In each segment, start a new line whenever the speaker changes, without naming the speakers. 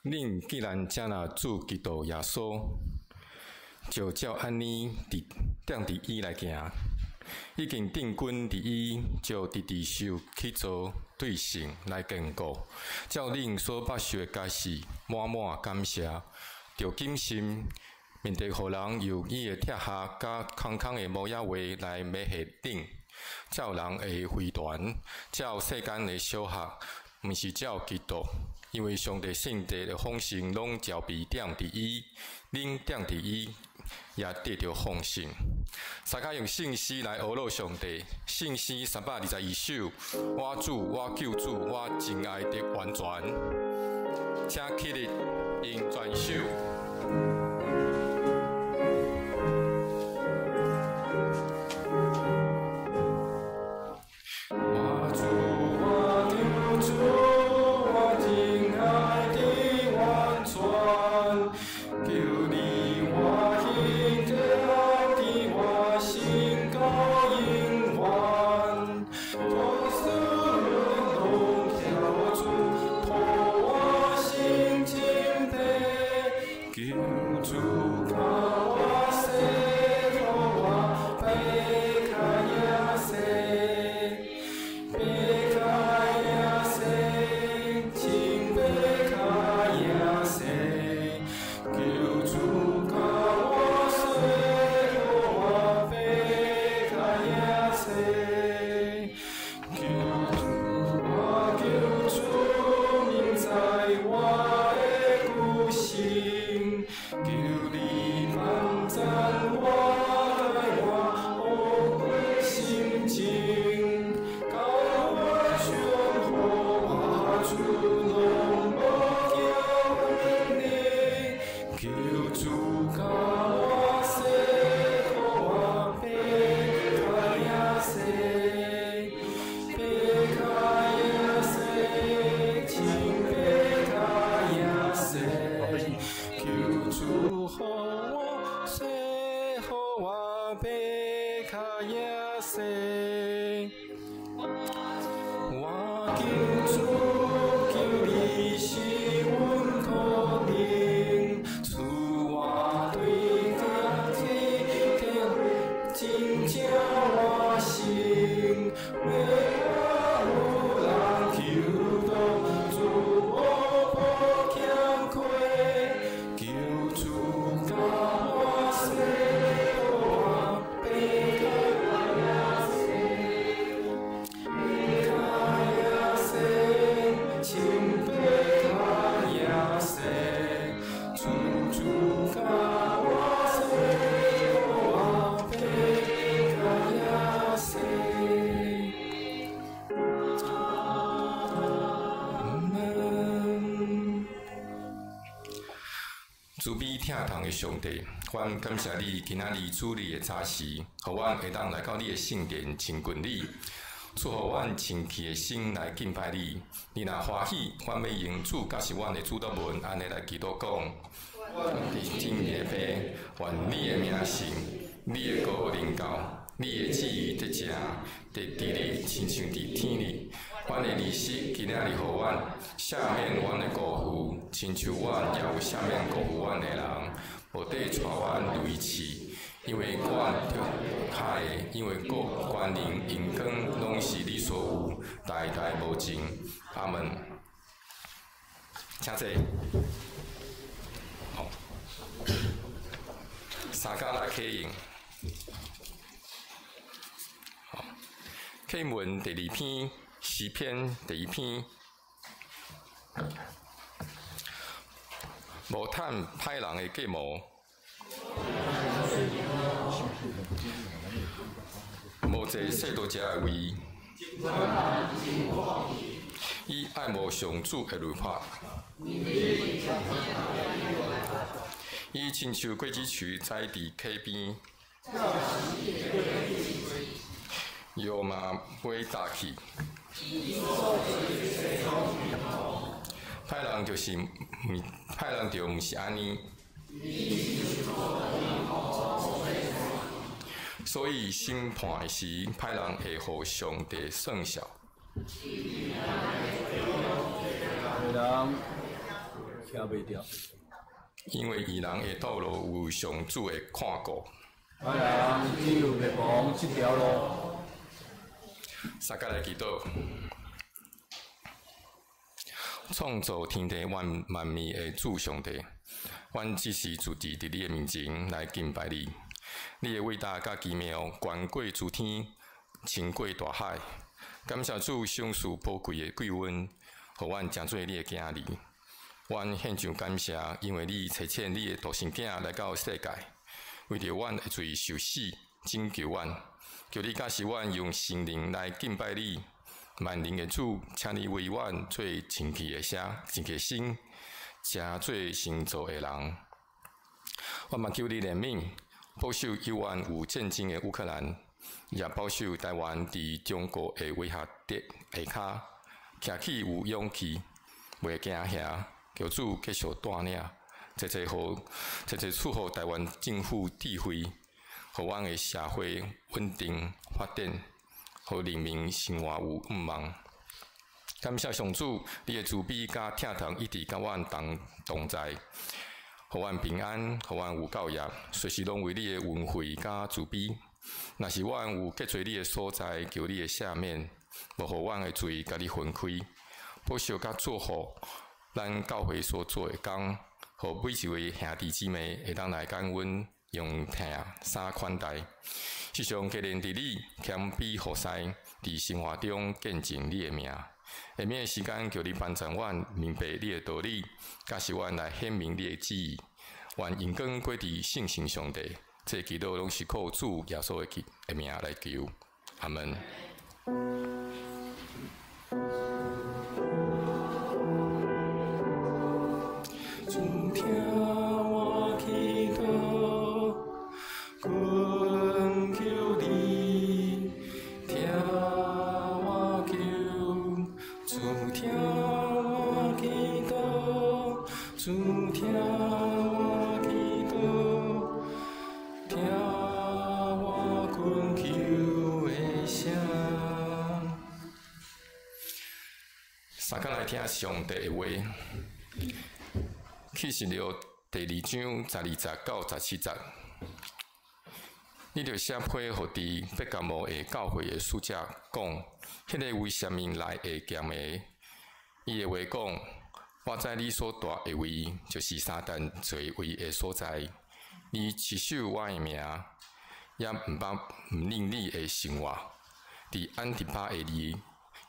恁既然接納主基督耶穌，就照按呢佇踮佇伊來行，已經定根佇伊，就直直受起造，對信來堅固。照恁所捌受的教示，滿滿感謝，著謹慎，免得予人用伊的拆學佮空空的無影話來迷惑恁。照人的非傳，照世間的小學，毋是照基督。因為上帝聖潔的豐盛攏澆備踮佇伊，恁踮佇伊，也得著豐盛。大家用聖詩來呵咾上帝，聖詩321首。我主，我救主，我真愛得完全。請起立，用全首。我主，我救主，我真愛得完全，求你歡喜踮佇我心到永遠。當思論攏跳出，予我心清白，求主教我洗，予我白較也洗。白較也洗，清白較也洗，求主教我洗，予我白較也洗。求主，我求主，明知我的久心，求你幫贊我，改我烏過心情，到完全予我主攏無欠你。求主教我洗，予我白較也洗，白較也洗，清白較也洗。求主予我洗，予我白較也洗。我求主，求你是阮可能，賜我對家己的真正活性，袂我有人求到，主無無欠虧。求主教我洗，予我白較也洗，白較也洗，清白較也洗。主主教我洗，予我白較也洗。阿門。慈悲疼痛的上帝，阮感謝你今仔日主日的早時，予阮會當來到你的聖殿親近你，賜予阮清氣的心來敬拜你。你若歡喜，阮欲用主教示阮的主禱文，按呢來祈禱講：阮佇天的父，願你的名聖，你的國臨到，你的旨意得成，佇地裡親像佇天裡。阮的利息今仔日予阮，赦免阮的辜負，親像阮也有赦免辜負阮的人，無得帶阮入去試，因為阮著歹的，因為國權能榮光攏是你所有，代代無盡。阿門。請坐。好，三工來啟用。好，啟文第二篇，詩篇第一篇。無趁歹人的計謀，無坐世道者的位，伊愛慕上主的律法，伊親像果子樹栽佇溪邊，葉嘛袂焦去。歹人就是毋，歹人就毋是按呢。所以審判的時，歹人會予上帝算數。
人。徛袂牢。
因為義人的道路有上主的看顧。
歹人只有滅亡這條路。
三佮來祈禱。創造天地萬萬物的主上帝，阮這時聚集佇你的面前來敬拜你。你的偉大佮奇妙，懸過諸天，深過大海。感謝主賞賜寶貴的救恩，予阮成做你的囝兒。阮獻上感謝，因為你差遣你的獨生囝來到世界，為著阮的罪受死，拯救阮。求你教示阮用心靈來敬拜你。萬靈的主，請你為阮做清氣的聲、清氣的心，成做新造的人。我嘛求你憐憫，保守猶原有戰爭的烏克蘭，也保守台灣佇中國的威脅底下跤，徛起有勇氣，袂驚嚇，求主繼續帶領，濟濟予，濟濟賜予台灣政府智慧，予阮的社會穩定發展，予人民生活有盼望。感謝上主，你的慈悲佮疼痛一直佮阮同在，予阮平安，予阮有教業，隨時攏為你的恩惠佮慈悲。若是阮有得罪你的所在，求你的赦免，無予阮的罪共你分開。保守佮祝福咱教會所做的工，予每一位兄弟姊妹會當來感恩，用疼衫款待。時常堅定佇你謙卑服侍，佇生活中見證你的名。下面的時間，求你幫助阮明白你的道理，教示阮來顯明你的旨意。願榮光歸佇聖神上帝。這祈禱攏是靠主耶穌的名來求。阿門。主聽我祈禱，懇求你聽我求。主聽我祈禱，主聽我祈禱，聽我懇求的聲。三佮來聽上帝的話。啟示錄第二章12節到17節，你著寫批予佇伯加摩的教會的使者講，彼个為啥物來會劍的？伊的話講：我知你所蹛的位，就是撒旦座位的所在。你持守我的名，也毋捌毋認你的生活。佇安提帕的日，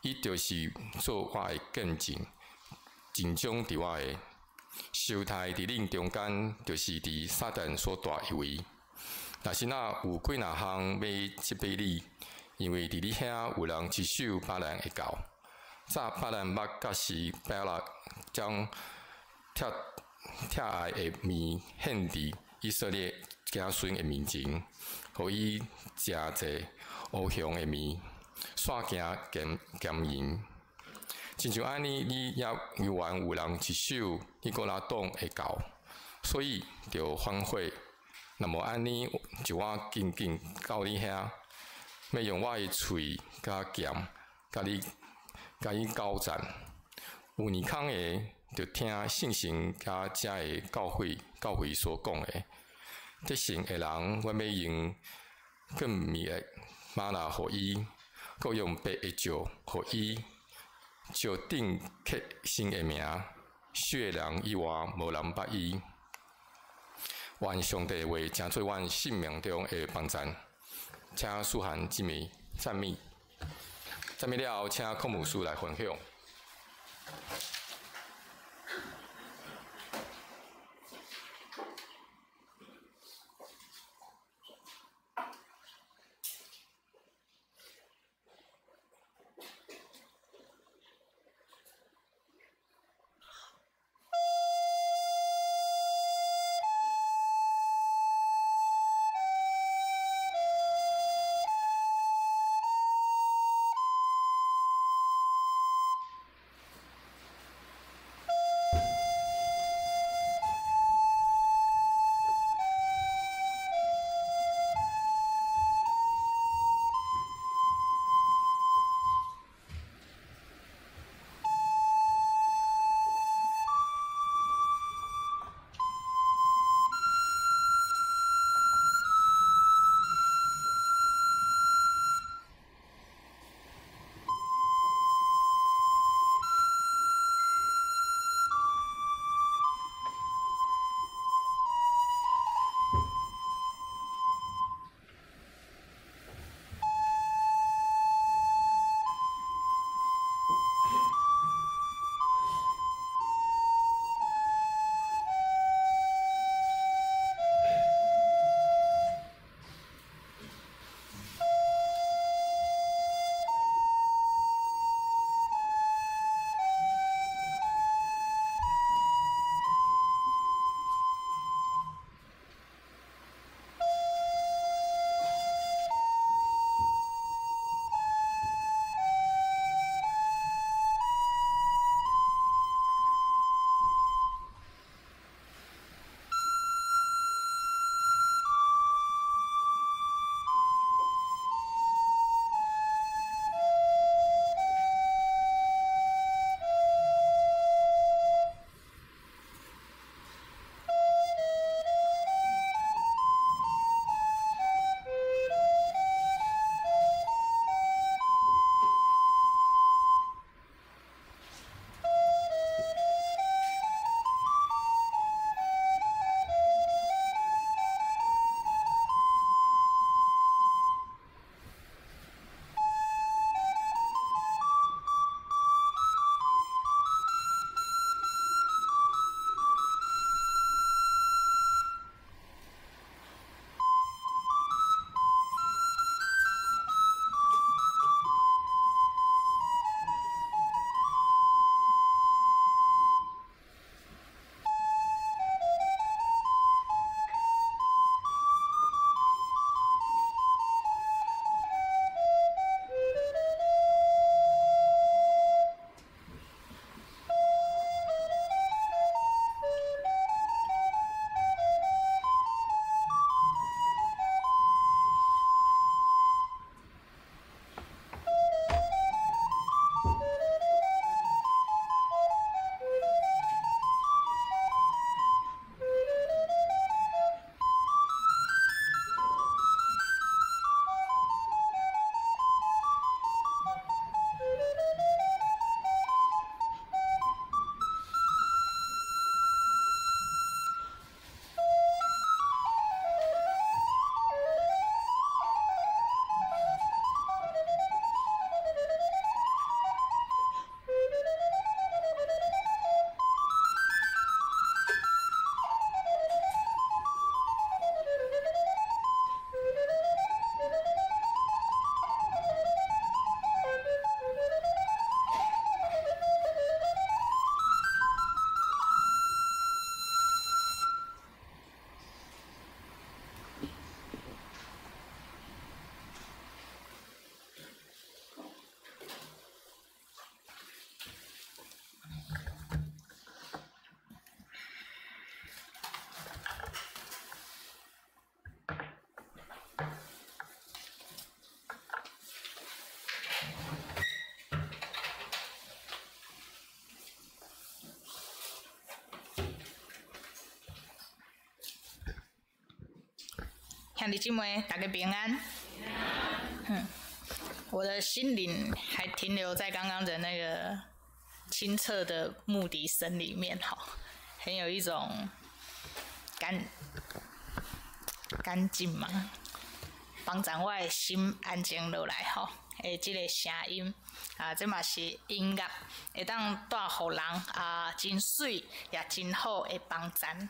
伊就是做我的見證，盡忠佇我的。受刣佇恁中間，就是佇撒旦所蹛的位。若是若有幾若項欲責備你，因為佇你遐有人持守巴蘭的教。早巴蘭捌教示巴勒將拆拆愛的麵獻佇以色列子孫的面前，予伊食這烏熊的麵，煞驚姦淫。親像按呢，你也猶原有人持守尼哥拉黨的教，所以著反悔。若無按呢，就我緊緊到你遐，欲用我的喙佮劍，共你共伊交戰。有耳孔的，著聽聖神佮遮个教會教會所講的。得勝的人，我欲用乾麵的嗎哪予伊，閣用白的石予伊。石頂刻新的名，輸的人以外，無人捌伊。願上帝的話成做阮生命中的幫贊，請書涵姊妹讚美，讚美了後，請孔牧師來分享。
兄弟姊妹，大家平安。我的心靈還停留在剛剛的那個清澈的牧笛聲裡面，哈，很有一種乾淨嘛，幫助我的心安靜落來，吼。的這个聲音啊，這嘛是音樂，會當帶予人啊，真媠也真好的幫贊。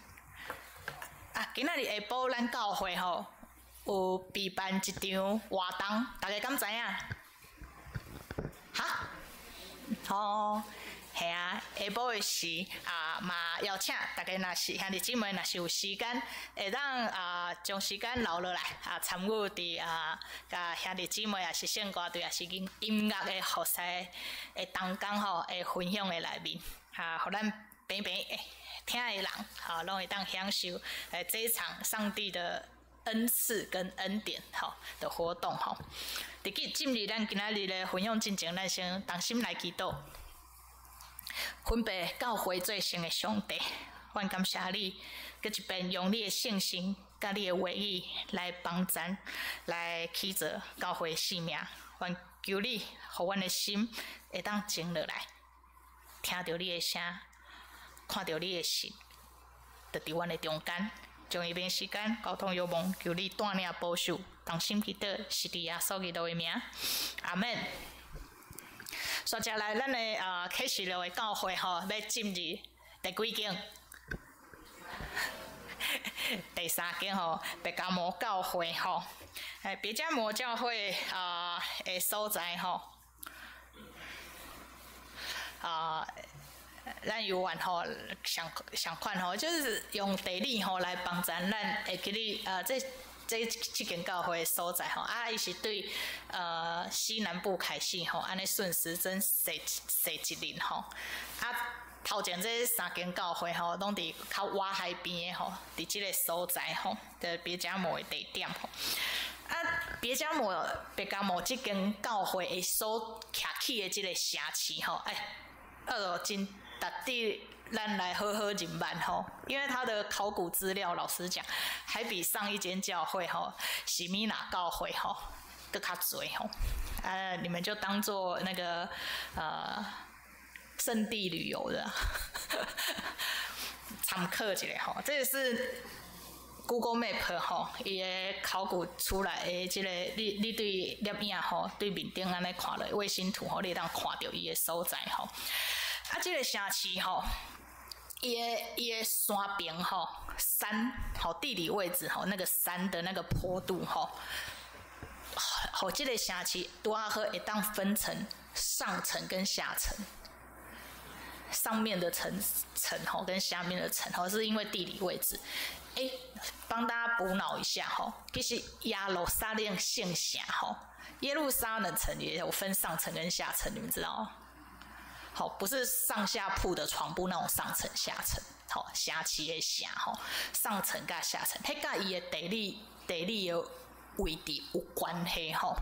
啊，今仔日下晡咱教會吼有備辦一場活動，大家敢知影？哈？吼，嘿啊，下晡的時啊，嘛邀請大家，若是兄弟姊妹，若是有時間，會當啊將時間留落來啊，參與佇啊，佮兄弟姊妹，抑是聖歌隊，抑是音樂的服侍的同工吼，的分享的內面，啊，予咱平平聽的人，吼，攏會當享受這一場上帝的恩賜跟恩典吼的活動吼。佇進入咱今仔日的分享進前，咱先同心來祈禱。分別教會最聖的上帝，阮感謝你，閣一遍用你的聖神佮你的話語來幫贊，來起造教會性命。阮求你，予阮的心會當靜落來，聽著你的聲，看著你的神，就佇阮的中間，將這邊時間交託予阮，求你帶領保守，同心祈禱，是佇耶穌基督的名，阿門。接下來，咱的啟示錄的教會吼，欲進入第幾間？第三間吼，別迦摩教會吼，別迦摩教會啊的所在吼，啊，咱有緣吼，相相款吼，就是用地理吼來幫助咱會記得啊，這間教會的所在吼，啊，伊是對西南部開始吼，按呢順時針踅踅一輪吼，啊，頭前這三間教會吼，攏佇較倚海邊的吼，佇這个所在吼，佇別迦摩的地點吼。啊，別迦摩這間教會的所徛起的這个城市吼，欸，啊，就真值得咱來好好認捌吼，因為他的考古資料，老實講，還比上一間教會吼，士米拿教會吼，閣較濟吼。啊，你們就當做那個聖地旅遊的參考一下吼。這個是 Google Map 吼，伊的考古出來的這個，你對攝影吼，對面頂按呢看落，衛星圖吼，你會當看著伊的所在吼。啊，這个城市吼，伊的山爿吼，山吼，地理位置吼，那個山的那個坡度吼，予這个城市拄仔好會當分成上層跟下層，上面的層層吼跟下面的層吼，是因為地理位置。欸，幫大家補腦一下吼，其實耶路撒冷聖城吼，耶路撒冷城也有分上層跟下層，你們知道嗎？好，不是上下鋪的床鋪那種上層下層，好，城市的城吼，上層佮下層，彼佮伊的地理的位置有關係吼。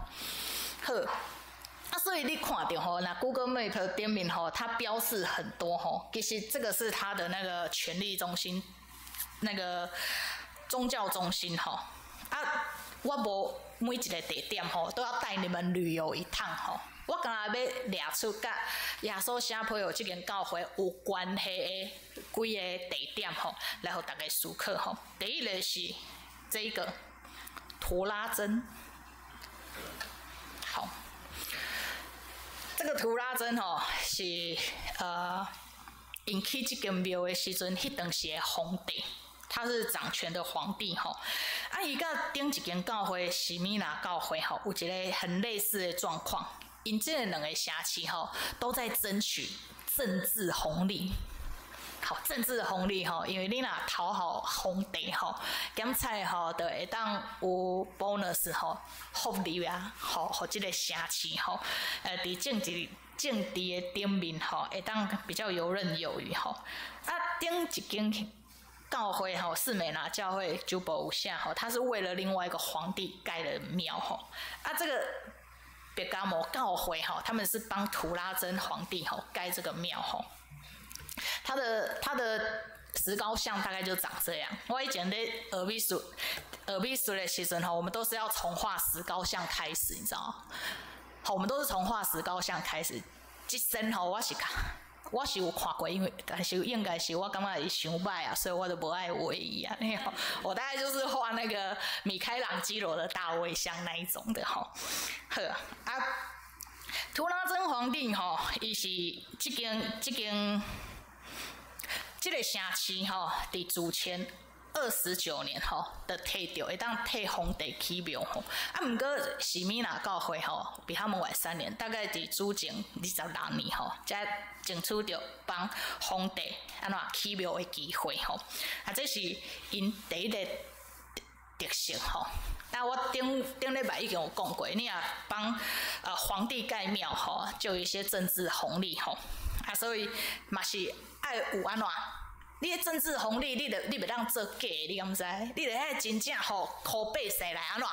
好，啊，所以你看著吼，那 Google Map 頂面吼，它標示很多吼，其實這個是它的那個權力中心，那個宗教中心吼。啊，我無每一个地點吼，都要帶你們旅遊一趟吼。我干焦欲掠出佮耶穌寫批予這間教會有關係的幾个地點吼，來予大家思考吼。第一个是這一個圖拉真，好，這個圖拉真吼是𪜶起這間廟的時陣，彼當時的皇帝，他是掌權的皇帝吼。啊，伊佮頂一間教會士米拿教會吼，有一个很類似的狀況。𪜶這兩个城市吼，都在爭取政治紅利。好，政治紅利吼，因為你若討好皇帝吼，檢採吼就會當有 bonus 吼，福利啊，予予這个城市吼，佇政治的頂面吼，會當比較游刃有餘吼。啊，頂一間教會吼，士美拿教會就無有寫吼，他是為了另外一個皇帝蓋的廟吼。啊，這個別迦摩教會吼，他們是幫圖拉真皇帝吼蓋這個廟吼。他的石膏像大概就長這樣。我以前咧學美術，學美術的時陣吼，我們都是要從畫石膏像開始，你知道嗎？好，我們都是從畫石膏像開始。這身吼，我是較，我是有看過，因為但是應該是我感覺伊傷歹啊，所以我就無愛畫伊啊。我大概就是畫那個米開朗基羅的大衛像那一種的吼。好啊，圖拉真皇帝吼，伊是這間這間。這个城市吼，佇主前29年吼，就提著會當替皇帝起廟吼。啊，毋過士米拿教會吼，比他們晚3年，大概佇主前26年吼，才爭取著幫皇帝按怎起廟的機會吼。啊，這是𪜶第一個特色吼。啊，我頂頂禮拜已經有講過，你若幫皇帝蓋廟吼，就有一些政治紅利吼。啊，所以嘛是愛有按怎？你的政治紅利，你著你袂當做假的，你敢知？你著愛真正予苦百姓來按怎？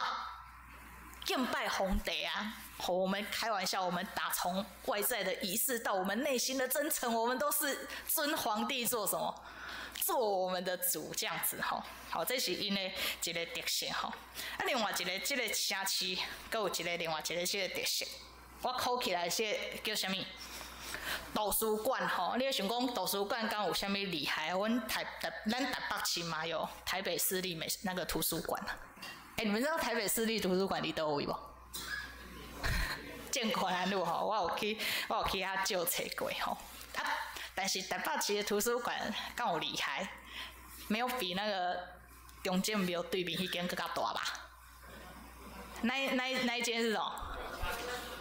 敬拜皇帝啊！好，我們開玩笑，我們打從外在的儀式到我們內心的真誠，我們都是尊皇帝做什麼？做我們的主這樣子吼。好，這是𪜶的一個特色吼。啊，另外一個這个城市，閣有一個另外一個這个特色，我考起來是叫啥物？圖書館吼，你會想講圖書館敢有啥物厲害？阮台台咱台北市嘛有台北市立美那個圖書館啊。欸，你們知道台北市立圖書館佇佗位無？建國南路吼，我有去遐借冊過吼。啊，但是台北市的圖書館敢有厲害？沒有比那個中正廟對面彼間閣較大吧？那一間是什麼？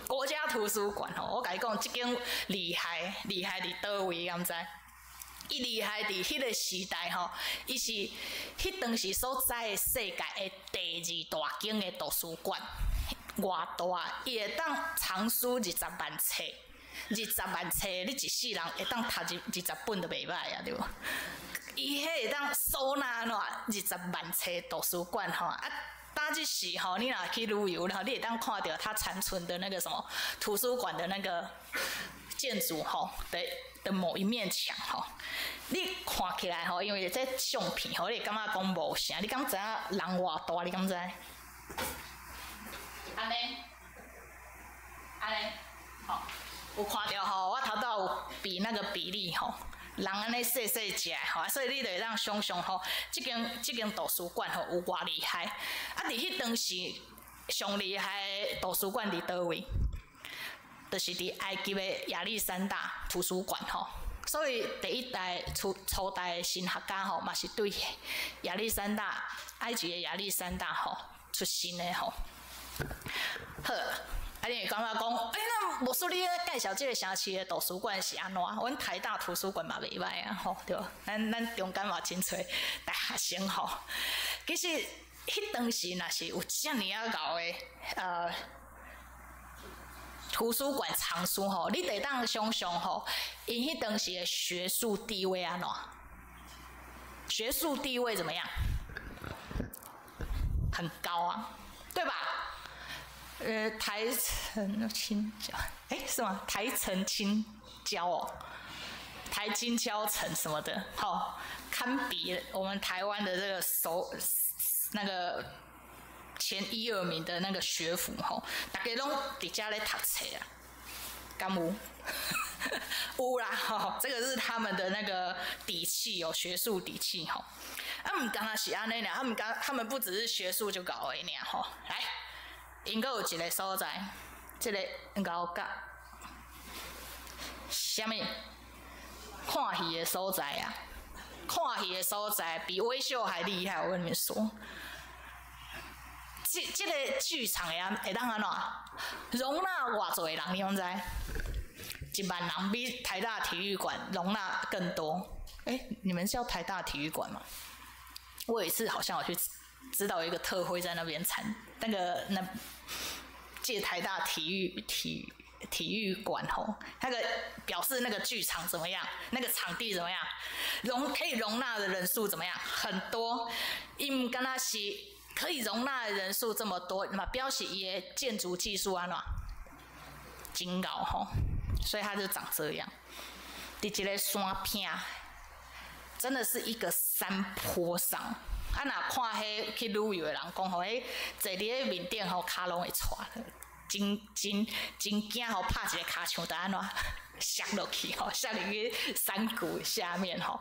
國家圖書館吼，我共你講，這間厲害，厲害佇佗位，敢知？伊厲害佇彼個時代吼，伊是彼當時所知的世界的第二大間的圖書館，偌大，伊會當藏書20萬冊，二十萬冊，你一世人會當讀20本都袂歹啊，對無？伊彼會當收納按怎二十萬冊圖書館吼啊！當這時吼，你若去旅遊，然後你會當看著它殘存的那個什麼圖書館的那個建築吼的某一面牆吼，你看起來吼，因為這相片吼，你會感覺講無啥，你敢知影人偌大？你敢知？按呢，按呢，吼，有看著吼，我頭拄有比那個比例吼。人按呢細細隻吼，所以你就會當想像吼，這間圖書館吼有偌厲害。啊，佇彼當時上厲害的圖書館佇佗位？就是佇埃及的亞歷山大圖書館吼。所以第一代初代的神學家吼，嘛是對亞歷山大埃及的亞歷山大吼出身的吼。好。啊，你會感覺講，欸，那牧師你咧介紹這个城市的圖書館是按怎？阮台大圖書館嘛袂䆀啊，吼，對無？咱中間嘛真濟大學生吼。其實，彼當時若是有遮爾仔𠢕的圖書館藏書吼，你會當想像吼，𪜶彼當時的學術地位按怎？學術地位怎麼樣？很高啊，對吧？台成清交，欸，是嗎？台成清交哦，台清交成什麼的，好，堪比我們台灣的這個首那個前一二名的那個學府吼，大家攏佇遮咧讀冊啊，敢有？有啦，吼，這個是他們的那個底氣哦，學術底氣吼。啊，毋干焦是按呢爾，他們剛他們不只是學術就𠢕的爾吼，來。𪜶閣有一个所在，這个𠢕甲啥物？看戲的所在啊，看戲的所在比威秀還厲害，我跟你們說。這個劇場會當按怎？容納偌濟人，你敢知？1萬人比台大體育館容納更多。欸，你們叫台大體育館嗎？我有一次好像有去知道一個特會在那邊參，那個那借台大體育館吼，那個表示那個劇場怎麼樣？那個場地怎麼樣？可以容納的人數怎麼樣？很多，伊毋干焦是可以容納的人數這麼多，嘛表示伊的建築技術按怎？真𠢕吼，所以它就長這樣。佇一个山坪，真的是一個山坡上。啊，若看彼去旅遊的人講吼，彼坐佇咧面頂吼，跤攏會掣，真真真驚吼，拍一个跤像就按怎摔落去吼，摔入去山谷下面吼。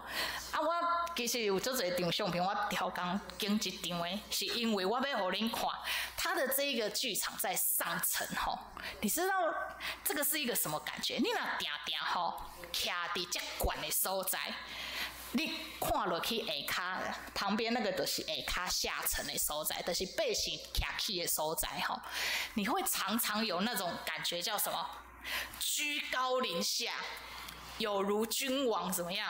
啊，我其實有足濟張相片，我刁工揀這張的，是因為我欲予恁看，它的這個劇場在上層吼，你知道這個是一個什麼感覺？你若定定吼，徛佇遮懸的所在，你看落去下跤旁邊那個就是下跤下層的所在，就是百姓徛起的所在吼。你會常常有那種感覺，叫什麼？居高臨下，有如君王怎麼樣？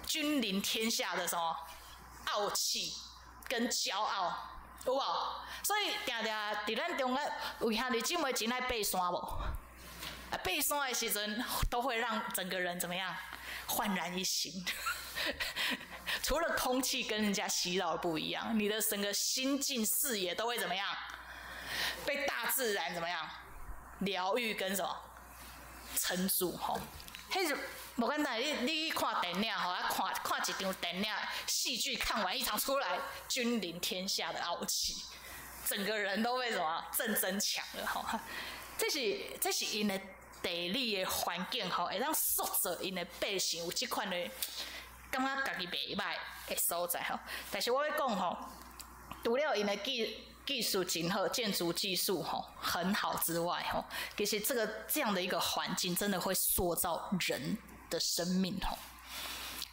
君臨天下的什麼傲氣跟驕傲，有無？所以定定佇咱中間，有兄弟姊妹真愛爬山無？啊，爬山的時陣都會讓整個人怎麼樣？煥然一新。除了空氣跟人家吸到不一樣，你的整個心境視野都會怎麼樣？被大自然怎麼樣？療癒跟什麼？撐住吼。彼是無簡單，你去看電影吼，啊看看一場電影戲劇，看完一場出來，君臨天下的傲氣，整個人都被什麼正增強了吼。這是𪜶的地理的環境吼，會當塑造𪜶的百姓有這款的感覺家己袂䆀的所在吼。但是我欲講吼，除了𪜶的技術真好，建築技術吼很好之外吼，其實這個這樣的一個環境，真的會塑造人的生命吼，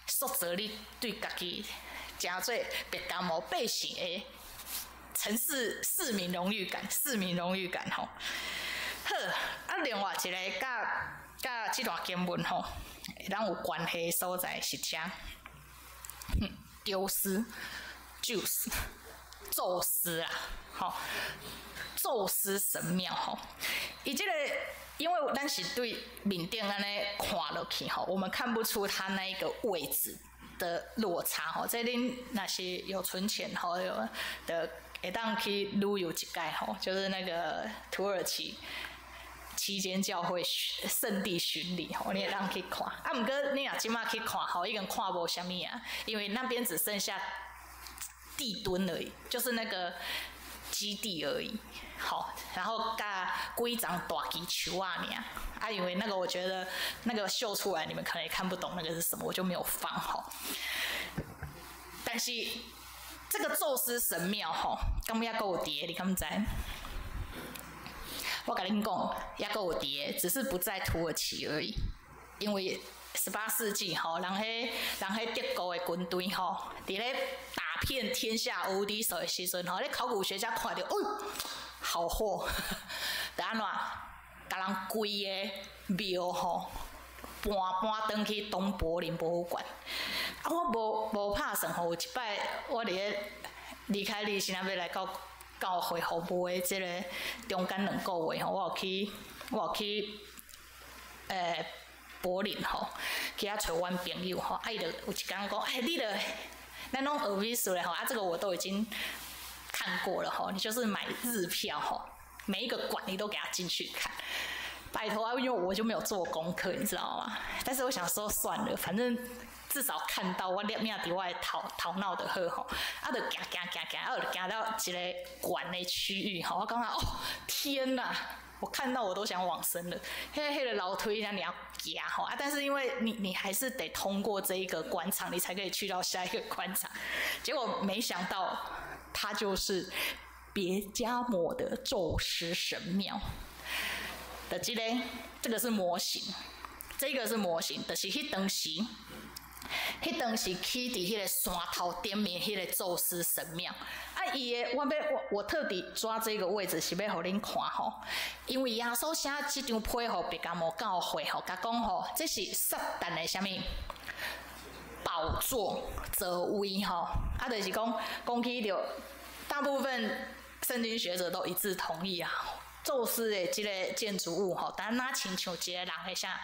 塑造你對家己誠做別加摩百姓的城市市民榮譽感，市民榮譽感吼。好，啊，另外一个佮這段經文吼，會當有關係的所在是遮，宙斯，宙斯，宙斯啊，吼，宙斯神廟吼，伊這個因為咱是對面頂按呢看落去吼，我們看不出它那一個位置的落差吼。這恁若是有存錢吼，有的會當去旅遊一擺吼，就是那個土耳其七間教會聖地巡禮吼，你會當去看。啊，毋過你若這馬去看吼，已經看無啥物啊，因為那邊只剩下地墩而已，就是那個基地而已。好，然後佮幾叢大枝樹仔爾。啊，因為那個我覺得那個秀出來，你們可能也看不懂那個是什麼，我就沒有放吼。但是這個宙斯神廟吼，敢猶閣有佇？你敢知？我共恁講，猶閣有佇，只是不在土耳其而已。因為18世紀吼，人彼德國的軍隊吼，佇咧打遍天下無敵手的時陣吼，咧考古學家看著，哦，好貨，就按怎，共人規个廟吼搬搬轉去東柏林博物館。啊，我無拍算吼，有一擺我佇咧離開你時，若欲來到教會服務的這個中間兩個月吼，我有去柏林吼，去遐揣阮朋友吼，啊伊就有一工講，欸，你著咱攏學美術的吼，啊這個我都已經看過了吼，你就是買日票吼，每一個館你都給他進去看。拜託啊，因為我就沒有做功課，你知道嗎？但是我想說算了，反正至少看到我掠命佇我的頭腦就好吼。啊，就行行行行，啊，就行到一個館的區域吼，我感覺哦，天哪！我看到我都想往生了。彼个樓梯讓你要行吼啊，但是因為你還是得通過這一個館場，你才可以去到下一個館場。結果沒想到，它就是別加摩的宙斯神廟。的這個，這個是模型，這個是模型，就是彼當時起佇彼个山頭頂面彼個宙斯神廟。啊，伊的我欲我特地抓這個位置是欲予恁看吼，因為耶穌寫這張批予別加摩教會吼，共講吼，這是撒旦的啥物寶座座位吼，啊，就是講講起著，大部分聖經學者都一致同意啊。宙斯的這個建築物吼，但若親像一個人的啥，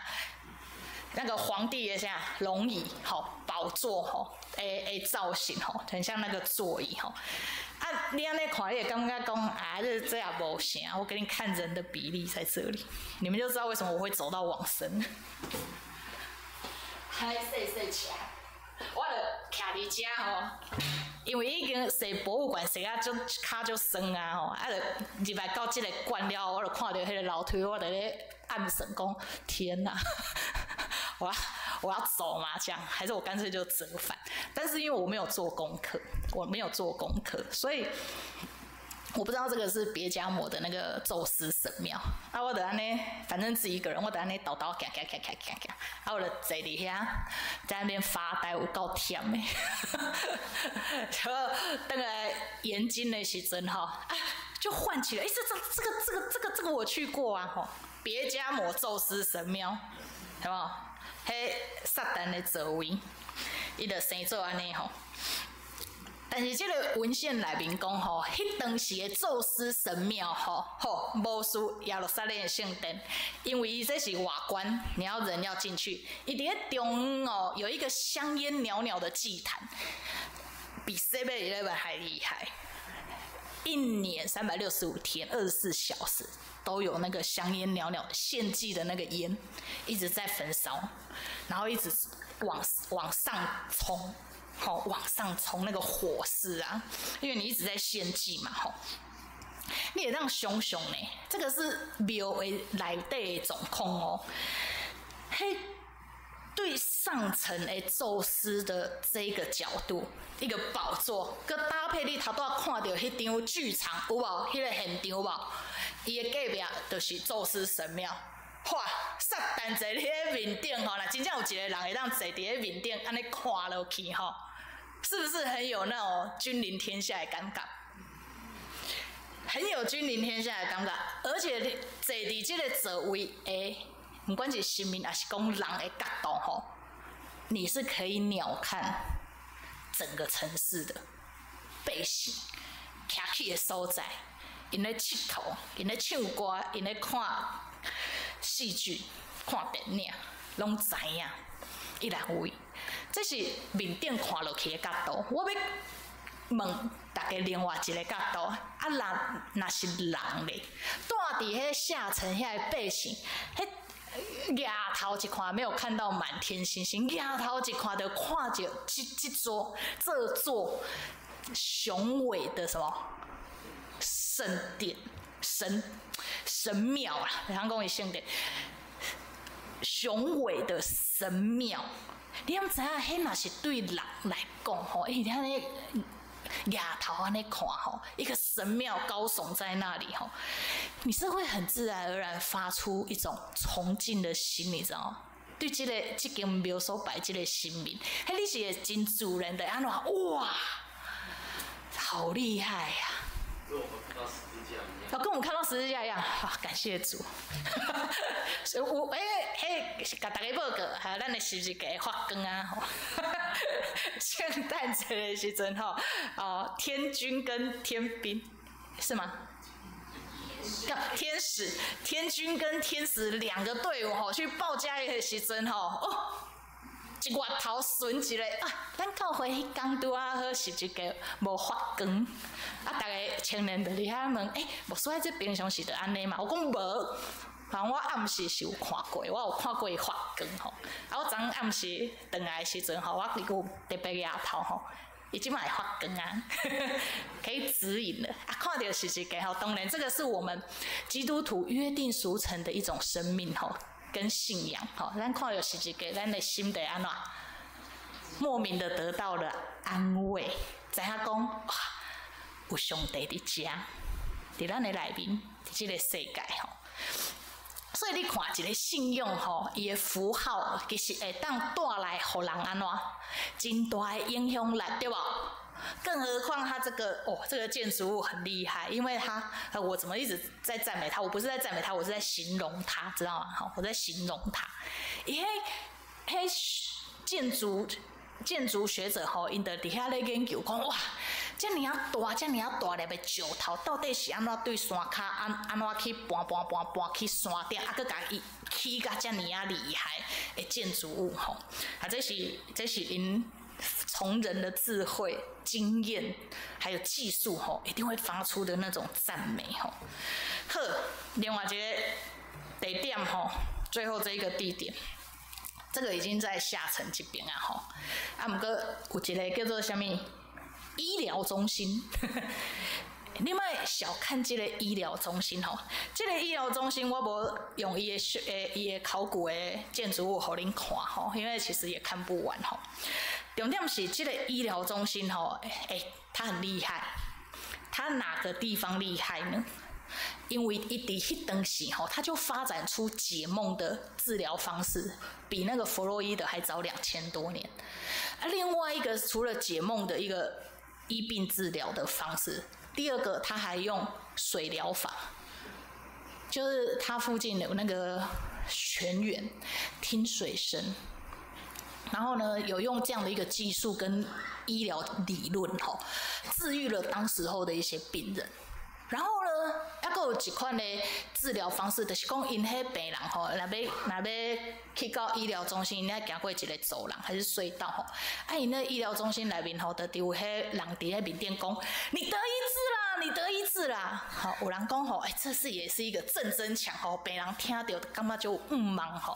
那個皇帝的啥龍椅吼，寶座吼，的造型吼，很像那個座椅吼。啊，你按呢看，你會感覺講啊，這也無啥。我給你看人的比例在這裡，你們就知道為什麼我會走到往生。還細細車，我就徛佇遮吼，因為已經踅博物館踅啊足跤足酸啊吼，啊就入來到這个館了後，我就看著彼個樓梯，我就咧暗算講：天哪！我要走嗎？這樣，還是我乾脆就折返？但是因為我沒有做功課，我沒有做功課，所以我不知道這個是別加摩的那個宙斯神廟。啊，我就按呢，反正自己一個人，我就按呢沓沓行行行行行行，啊，我就坐佇遐，在那邊發呆，有夠忝的。就轉來研經的時陣吼，啊，就喚起來，欸，這個我去過啊，吼，別加摩宙斯神廟，係無？彼撒旦的座位，伊就生做按呢吼。但是這个文獻內面講吼，彼當時的宙斯神廟吼，吼無輸耶路撒冷的聖殿，因為伊這是外觀，你要人要進去，伊佇咧中央哦有一個香煙裊裊的祭壇，比 7-Eleven 還厲害。一年365天，24小時都有那個香煙裊裊獻祭的那個煙一直在焚燒，然後一直往上衝。吼，往上衝那個火勢啊，因為你一直在獻祭嘛，吼。你會當想像呢，這個是廟的內底的狀況哦。彼對上層的宙斯的這個角度，一個寶座，閣搭配你頭拄仔看著彼張劇場有無？彼個現場有無？伊的隔壁就是宙斯神廟。哇！撒旦坐佇咧面頂吼，若真正有一個人會當坐佇咧面頂，按呢看落去吼，是不是很有那種君臨天下的感覺？很有君臨天下的感覺，而且坐佇這个座位的，毋管是神明抑是講人的角度吼，你是可以鳥瞰整個城市的百姓徛起的所在，𪜶咧𨑨迌，𪜶咧唱歌，𪜶咧看戲劇、看電影，攏知影。伊來位，這是面頂看落去的角度。我欲問大家另外一個角度，啊，若是人咧，蹛佇彼下層遐个百姓，彼蜈頭一看沒有看到滿天星星，蜈頭一看就看著這座雄偉的什麼聖殿、神廟啊，人講伊聖殿，雄偉的神廟，你敢知影？彼若是對人來講吼，欸，你按呢蜈頭按呢看吼，一個神廟高聳在那裡吼，你是會很自然而然發出一種崇敬的心，你知道嗎？對這個這間廟所拜這個神明，彼你是會真自然的按怎哇，好厲害呀！
跟我們看到十字架一樣。
哦，跟我們看到十字架一樣，好，感謝主。所以有欸，彼共大家報告，哈，咱的十字架發光啊！聖誕節的時陣吼，哦，天軍跟天兵是嗎？天使、天軍跟天使兩個隊伍吼，去報佳音的時陣吼，哦，一月頭巡一个啊，咱教會彼工拄仔好十字架無發光，啊，逐个青年就佇遐問，欸，牧師，這平常時就按呢嗎？我講無，反正我暗時是有看過，我有看過伊發光吼。啊，我昨昏暗時轉來的時陣吼，我有特別額頭吼，伊這馬會發光啊，可以指引的啊。看著十字架吼，當然這個是我們基督徒約定俗成的一種生命吼，跟信仰吼。咱看著十字架，咱的心會按怎？莫名的得到了安慰，知影講哇，有上帝佇遮，佇咱的內面，佇這個世界吼。所以你看一個信仰吼，伊的符號其實會當帶來予人按怎？真大的影響力，對無？更何況它這個哦，這個建築物很厲害，因為它，我怎麼一直在讚美它？我不是在讚美它，我是在形容它，知道嗎？好，我在形容它。伊彼建築學者吼，𪜶就佇遐咧研究講哇，遮爾仔大，遮爾仔大粒的石頭，到底是按怎對山跤按怎去搬搬搬搬去山頂，啊，閣共伊起甲遮爾仔厲害的建築物吼，啊，這是𪜶從人的智慧、經驗還有技術吼，一定會發出的那種讚美吼。好，另外一個地點吼，最後這一個地點，這個已經在下層這邊啊吼。啊，毋過有一个叫做啥物醫療中心。你莫小看這个醫療中心吼，這个醫療中心我無用伊的考古的建築物予恁看吼，因為其實也看不完吼。重點是這個醫療中心吼，欸，它很厲害，它哪個地方厲害呢？因為伊佇彼當時吼，他就發展出解夢的治療方式，比那個弗洛伊德還早2000多年。啊，另外一個除了解夢的一個醫病治療的方式，第二個他還用水療法，就是他附近有那個泉源，聽水聲，然後呢，有用這樣的一個技術跟醫療理論吼，治癒了當時候的一些病人。然後呢，猶閣有一款的治療方式，就是講𪜶彼病人吼，若欲去到醫療中心，𪜶愛行過一個走廊還是隧道吼，啊，𪜶那醫療中心內面吼，就有彼人佇彼面頂講，你得醫治啦，你得醫治啦。吼，有人講吼，欸，這是也是一個正增強吼，病人聽著感覺就有向望吼。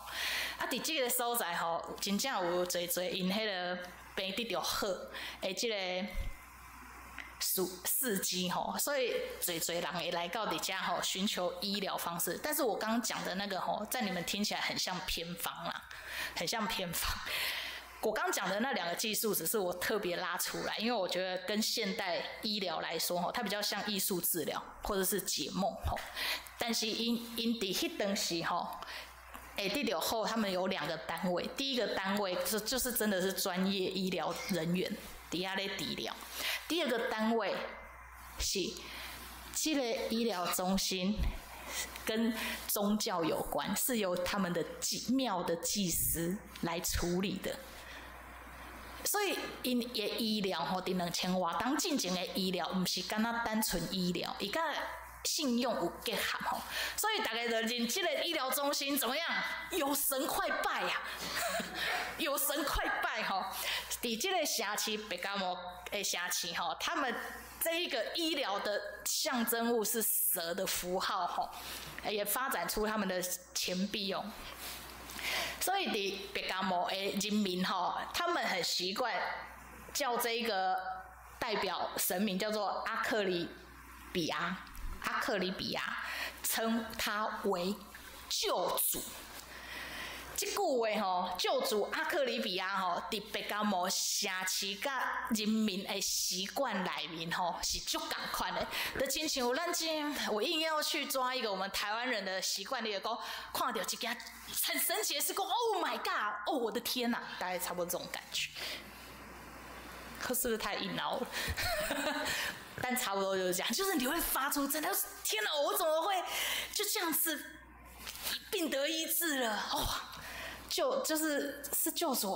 啊，佇這个所在吼，真正有濟濟𪜶彼个病得著好的這个事蹟吼，所以濟濟人會來到佇遮吼尋求醫療方式。但是我剛剛講的那個吼，在你們聽起來很像偏方啦，很像偏方。我剛講的那兩個技術，只是我特別拉出來，因為我覺得跟現代醫療來說吼，它比較像藝術治療或者是解夢吼。但是𪜶佇彼當時吼，會得著好，他們有兩個單位，第一個單位就是真的是專業醫療人員。佇遐咧治療。第二個單位是這个醫療中心跟宗教有關，是由他們的祭廟的祭司來處理的。所以𪜶的醫療吼，佇2000外冬進前的醫療，毋是干焦單純醫療，伊佮信仰有結合吼。所以大家就認這个醫療中心怎麼樣？有神快拜呀！有神快拜吼！佇這个城市別加摩的城市吼，他們這一個醫療的象徵物是蛇的符號吼，也發展出他們的錢幣哦。所以佇別加摩的人民吼，他們很習慣叫這一個代表神明叫做阿克里比亞，阿克里比亞稱他為救主。這句話吼，救主阿克里比亞吼，佇別加摩城市佮人民的習慣內面吼，是足仝款的。就親像咱這，我硬要去抓一個我們台灣人的習慣，你會講看著一件很神奇的事，講 Oh my God，哦我的天哪，大概差不多這種感覺。可是不是太硬拗了？但差不多就是這樣，就是你會發出真的天哪，我怎麼會就這樣子病得醫治了？哇！就是救主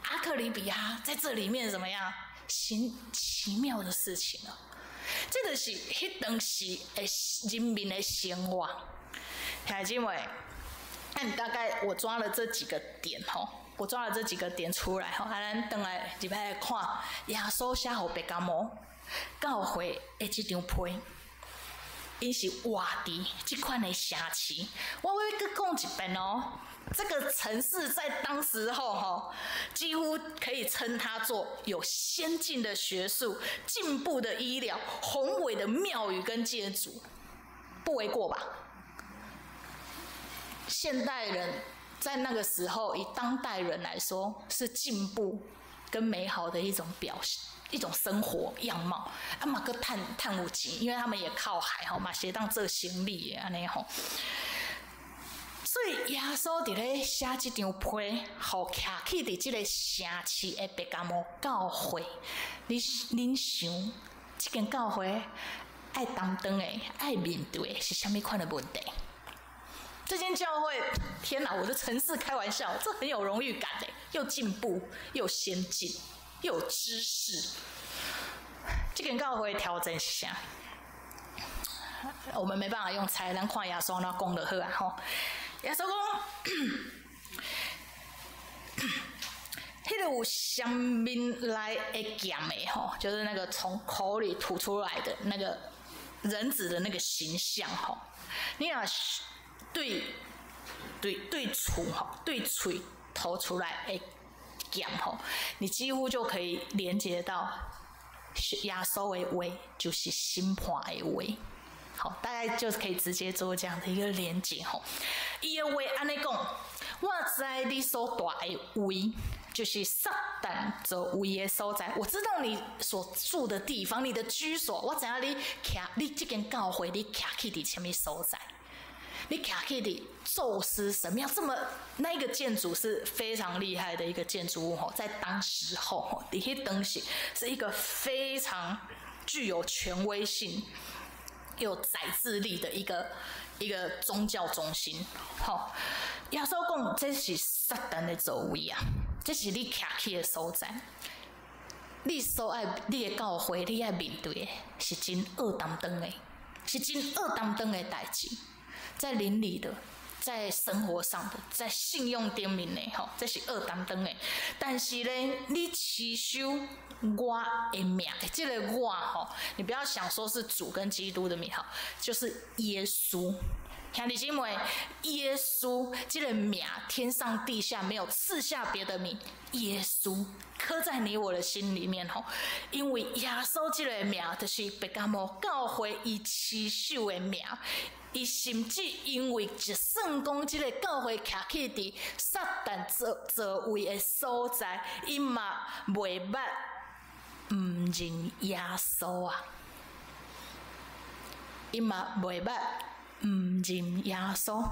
阿克里比亞在這裡面怎麼樣行奇妙的事情啊？這就是彼當時的人民的生活。兄弟姊妹，那你大概我抓了這幾個點吼，我抓了這幾個點出來吼，啊，咱轉來入來看耶穌寫予別加摩教會的這張批。𪜶是活佇這款的城市，我會閣講一遍哦。這個城市在當時候吼，幾乎可以稱它做有先進的學術、進步的醫療、宏偉的廟宇跟建築，不為過吧？現代人在那個時候，以當代人來說，是進步跟美好的一種表現。一種生活樣貌，啊嘛閣趁趁有錢，因為他們也靠海吼，嘛是會當做生意的按呢吼。所以耶穌佇咧寫這張批，予徛起佇這個城市的別加摩教會，你恁想，這間教會愛擔當的、愛面對的是啥物款的問題？這間教會，天哪！我的城市開玩笑，這很有榮譽感的，又進步又先進。又有知識，這間教會挑戰是啥？我們沒辦法用猜，咱看耶穌按怎講就好啊吼。耶穌講，彼个有舌面來的劍的吼，就是那個從口裡吐出來的那個人子的那個形象吼。你若對對對厝吼，對喙。投出來的劍吼，你幾乎就可以連接到耶穌的話，就是審判的話。好，大概就可以直接做這樣的一個連結吼。伊的話按呢講，我知你所蹛的位，就是撒旦座位的所在。我知道你所住的地方，你的居所。我知影你徛，你這間教會你徛去佇啥物所在？你徛去佇宙斯神廟，這麼那個建築是非常厲害的一個建築物吼，在當時候吼，佇彼當時是一個非常具有權威性、有宰制力的一個宗教中心。吼，耶穌講這是撒旦的座位啊，這是你徛去的所在。你所愛你的教會，你愛面對的是真僫擔當的，是真僫擔當的代誌。在靈裡的，在生活上的，在信用頂面的，吼，這是僫擔當的。但是咧，你持守我的名，這個我吼，你不要想說是主跟基督的名，吼，就是耶穌。兄弟姊妹，耶穌這個名，天上地下沒有賜下別的名，耶穌刻在你我的心裡面吼。因為耶穌這個名，就是伯加摩教會伊持守的名。伊甚至因為就算講這個教會徛去佇撒旦座位的所在，伊嘛袂捌毋認耶穌啊！伊嘛袂捌毋認耶穌。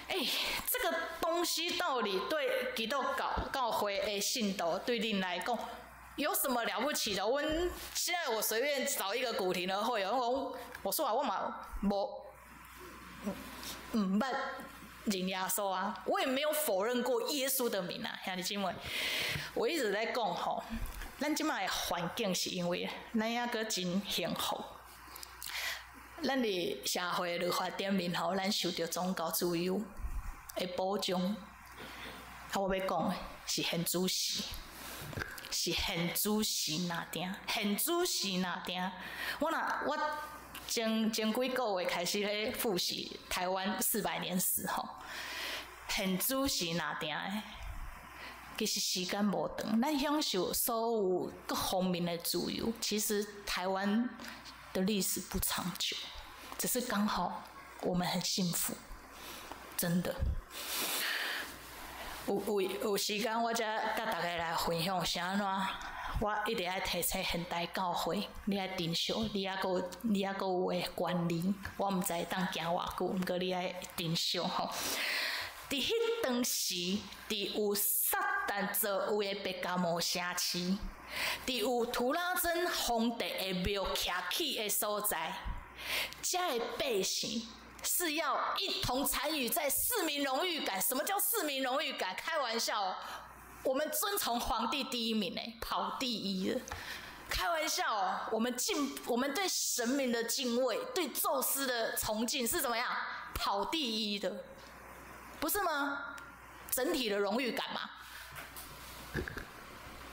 欸，這個東西到底對基督教會的信徒對恁來講有什麼了不起的？我現在我隨便找一個古亭的會友，我說啊，我嘛無毋捌認耶穌啊，我也沒有否認過耶穌的名啊，兄弟姊妹，我一直在講吼，咱這擺的環境是因為咱猶閣真幸福，咱佇社會律法頂面吼，咱受著宗教自由的保障。啊，我欲講的是現主時，是現主時若定，現主時若定。我若我前前幾個月開始咧復習台灣400年史吼，現主時若定的，其實時間無長，咱享受所有各方面的自由，其實台灣的歷史不長久，只是剛好我們很幸福，真的。有時間我才佮大家來分享是按怎，我一直愛提醒現代教會，你愛珍惜，你猶閣有的權利，我毋知會當行偌久，毋過你愛珍惜吼。佇彼當時，佇有撒旦座位的伯加摩城市，佇有圖拉真皇帝的廟徛起的所在，遮的百姓是要一同參與在市民榮譽感。什麼叫市民榮譽感？開玩笑，我們尊崇皇帝第一名呢，跑第一的。開玩笑，我們對神明的敬畏，對宙斯的崇敬是怎麼樣？跑第一的，不是嗎？整體的榮譽感嘛，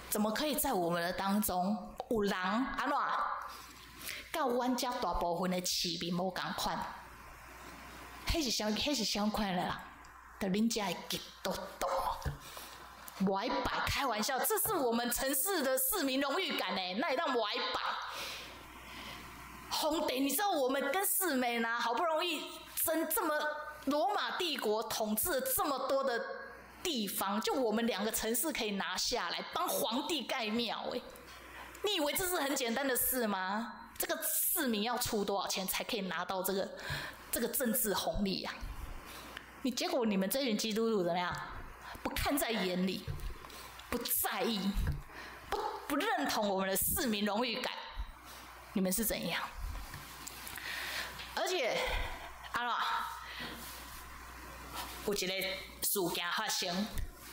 怎麼可以在我們的當中有人按怎？佮阮遮大部分的市民無仝款？彼是啥款的人？就恁遮的基督徒，無愛拜，開玩笑，這是我們城市的市民榮譽感呢，哪會當無愛拜。皇帝，你知道我們跟士美拿好不容易爭這麼羅馬帝國統治了這麼多的地方，就我們兩個城市可以拿下來幫皇帝蓋廟，哎，你以為這是很簡單的事嗎？這個市民要出多少錢才可以拿到這個政治紅利呀？你結果你們這群基督徒怎麼樣？不看在眼裡，不在意，不認同我們的市民榮譽感，你們是怎樣？而且，按怎，有一個事件發生，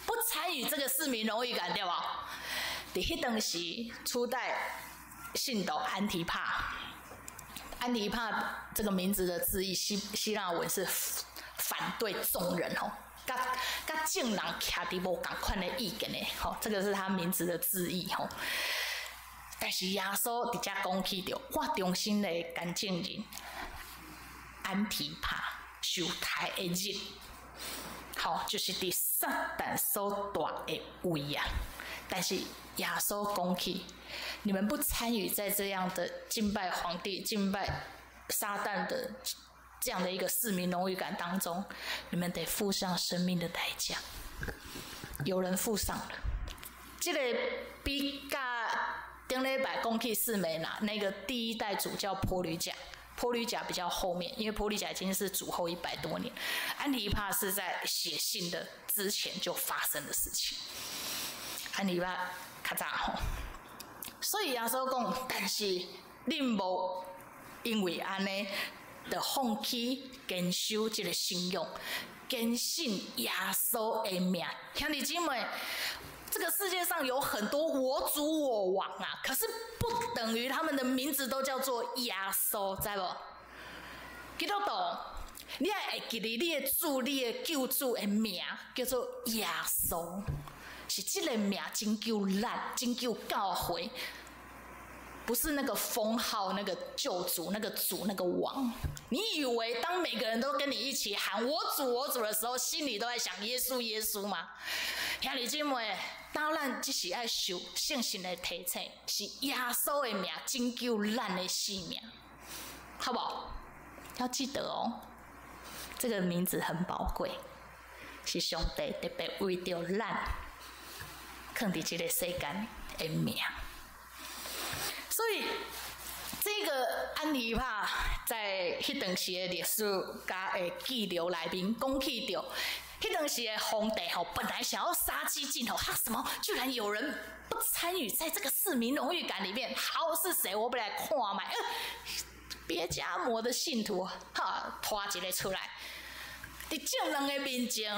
不參與這個市民榮譽感，對無？佇彼當時，初代信徒安提帕，安提帕這個名字的字義，希臘文是反對眾人吼，佮眾人徛佇無仝款的意見的吼，這個是他名字的字義吼。但是耶穌佇遮講起著，我忠心的見證人安提帕受刣的日，吼，就是佇撒旦所蹛的位啊。但是耶穌講起，你們不參與在這樣的敬拜皇帝、敬拜撒旦的這樣的一個市民榮譽感當中，你們得付上生命的代價。有人付上了，這個比佮頂禮拜講起士每拿那個第一代主教坡呂甲，坡呂甲比較後面，因為坡呂甲已經是主後100多年，安提帕是在寫信的之前就發生的事情。安提帕較早吼，所以耶穌講，但是恁無因為按呢，就放棄堅守這個信仰，堅信耶穌的名。兄弟姊妹，這個世界上有很多我主我王啊，可是不等於他們的名字都叫做耶穌，知無？基督徒，你愛會記得你的主、你的救主的名叫做耶穌，是這個名拯救咱，拯救教會。不是那個封號、那個救主、那個主、那個王。你以為當每個人都跟你一起喊我主我主的時候，心裡都在想耶穌耶穌嗎？兄弟姊妹，當咱只是愛受聖神的提醒，是耶穌的名拯救咱的性命，好不好？要記得哦，這個名字很寶貴，是上帝特別為著咱，囥佇這個世間的名。所以，這個安提帕在彼當時的歷史佮的記錄內面講起著，彼當時的皇帝吼，本來想要殺雞儆猴，哈什麼？居然有人不參與在這個市民榮譽感裡面，好是誰？我欲來看覓，別迦摩的信徒，哈，拖一個出來，佇眾人的面前，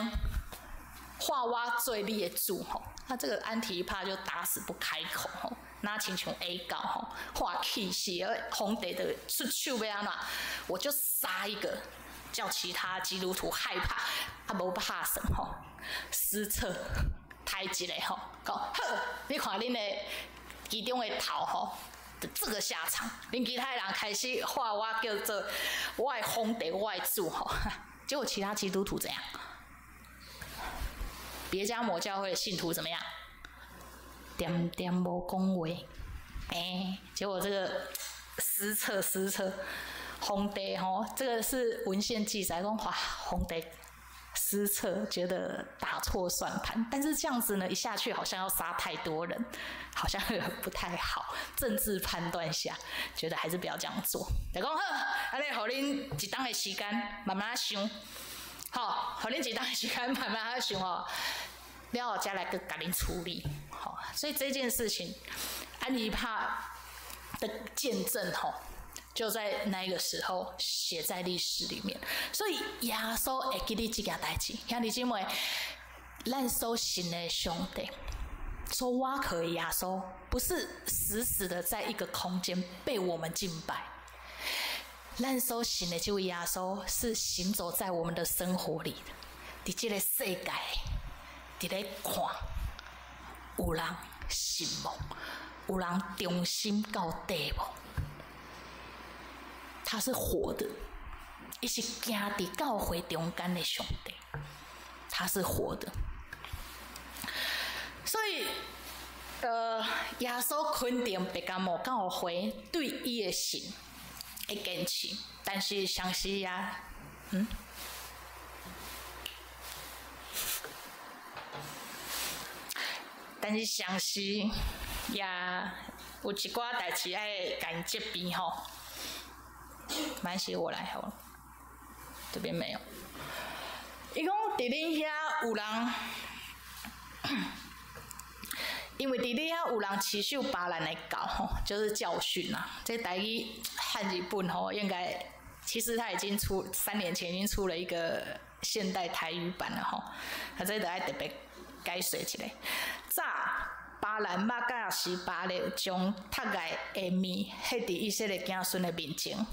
喊我做你的主吼，那這個安提帕就打死不開口吼。那親像 A 告吼，話氣死，皇帝的出手欲按怎，我就殺一個，叫其他基督徒害怕，啊無拍算吼，失策，刣一个吼，講好，你看恁的其中的頭吼，就這個下場，恁其他人開始喊我叫做我的皇帝，我的主吼，結果其他基督徒怎樣？別迦摩教會的信徒怎麼樣？恬恬無講話，欸，結果這個失策失策，皇帝吼，這個是文獻記載講，哇，皇帝失策，覺得打錯算盤，但是這樣子呢，一下去好像要殺太多人，好像不太好，政治判斷下，覺得還是不要這樣做。就講好，按呢予恁一冬的時間慢慢想，好，予恁一冬的時間慢慢想哦。了後才來閣共恁處理，好，所以這件事情，安提帕的見證吼，就在那個時候寫在歷史裡面。所以耶穌會記得這件代誌，兄弟姊妹，咱所信的上帝，所倚靠的耶穌，不是死死的在一個空間被我們敬拜。咱所信的這位耶穌，是行走在我們的生活裡的，佇這個世界。佇咧看，有人信無？有人忠心到底無？他是活的，伊是行佇教會中間的上帝，他是活的。所以，耶穌肯定別迦摩教會對伊的信的堅持，但是相信啊，但是相時也有一寡代誌愛共伊責備吼，沒關係，我來好了，這邊沒有。伊講佇恁遐有人，因為佇恁遐有人持守巴蘭的教吼，就是教訓啊。這台語漢字本吼，應該其實他已經出3年前已經出了一個現代台語版了吼，啊，這著愛特別解說一下。早巴蘭捌教示巴勒將讀礙的物獻佇以色列子孫的面前，予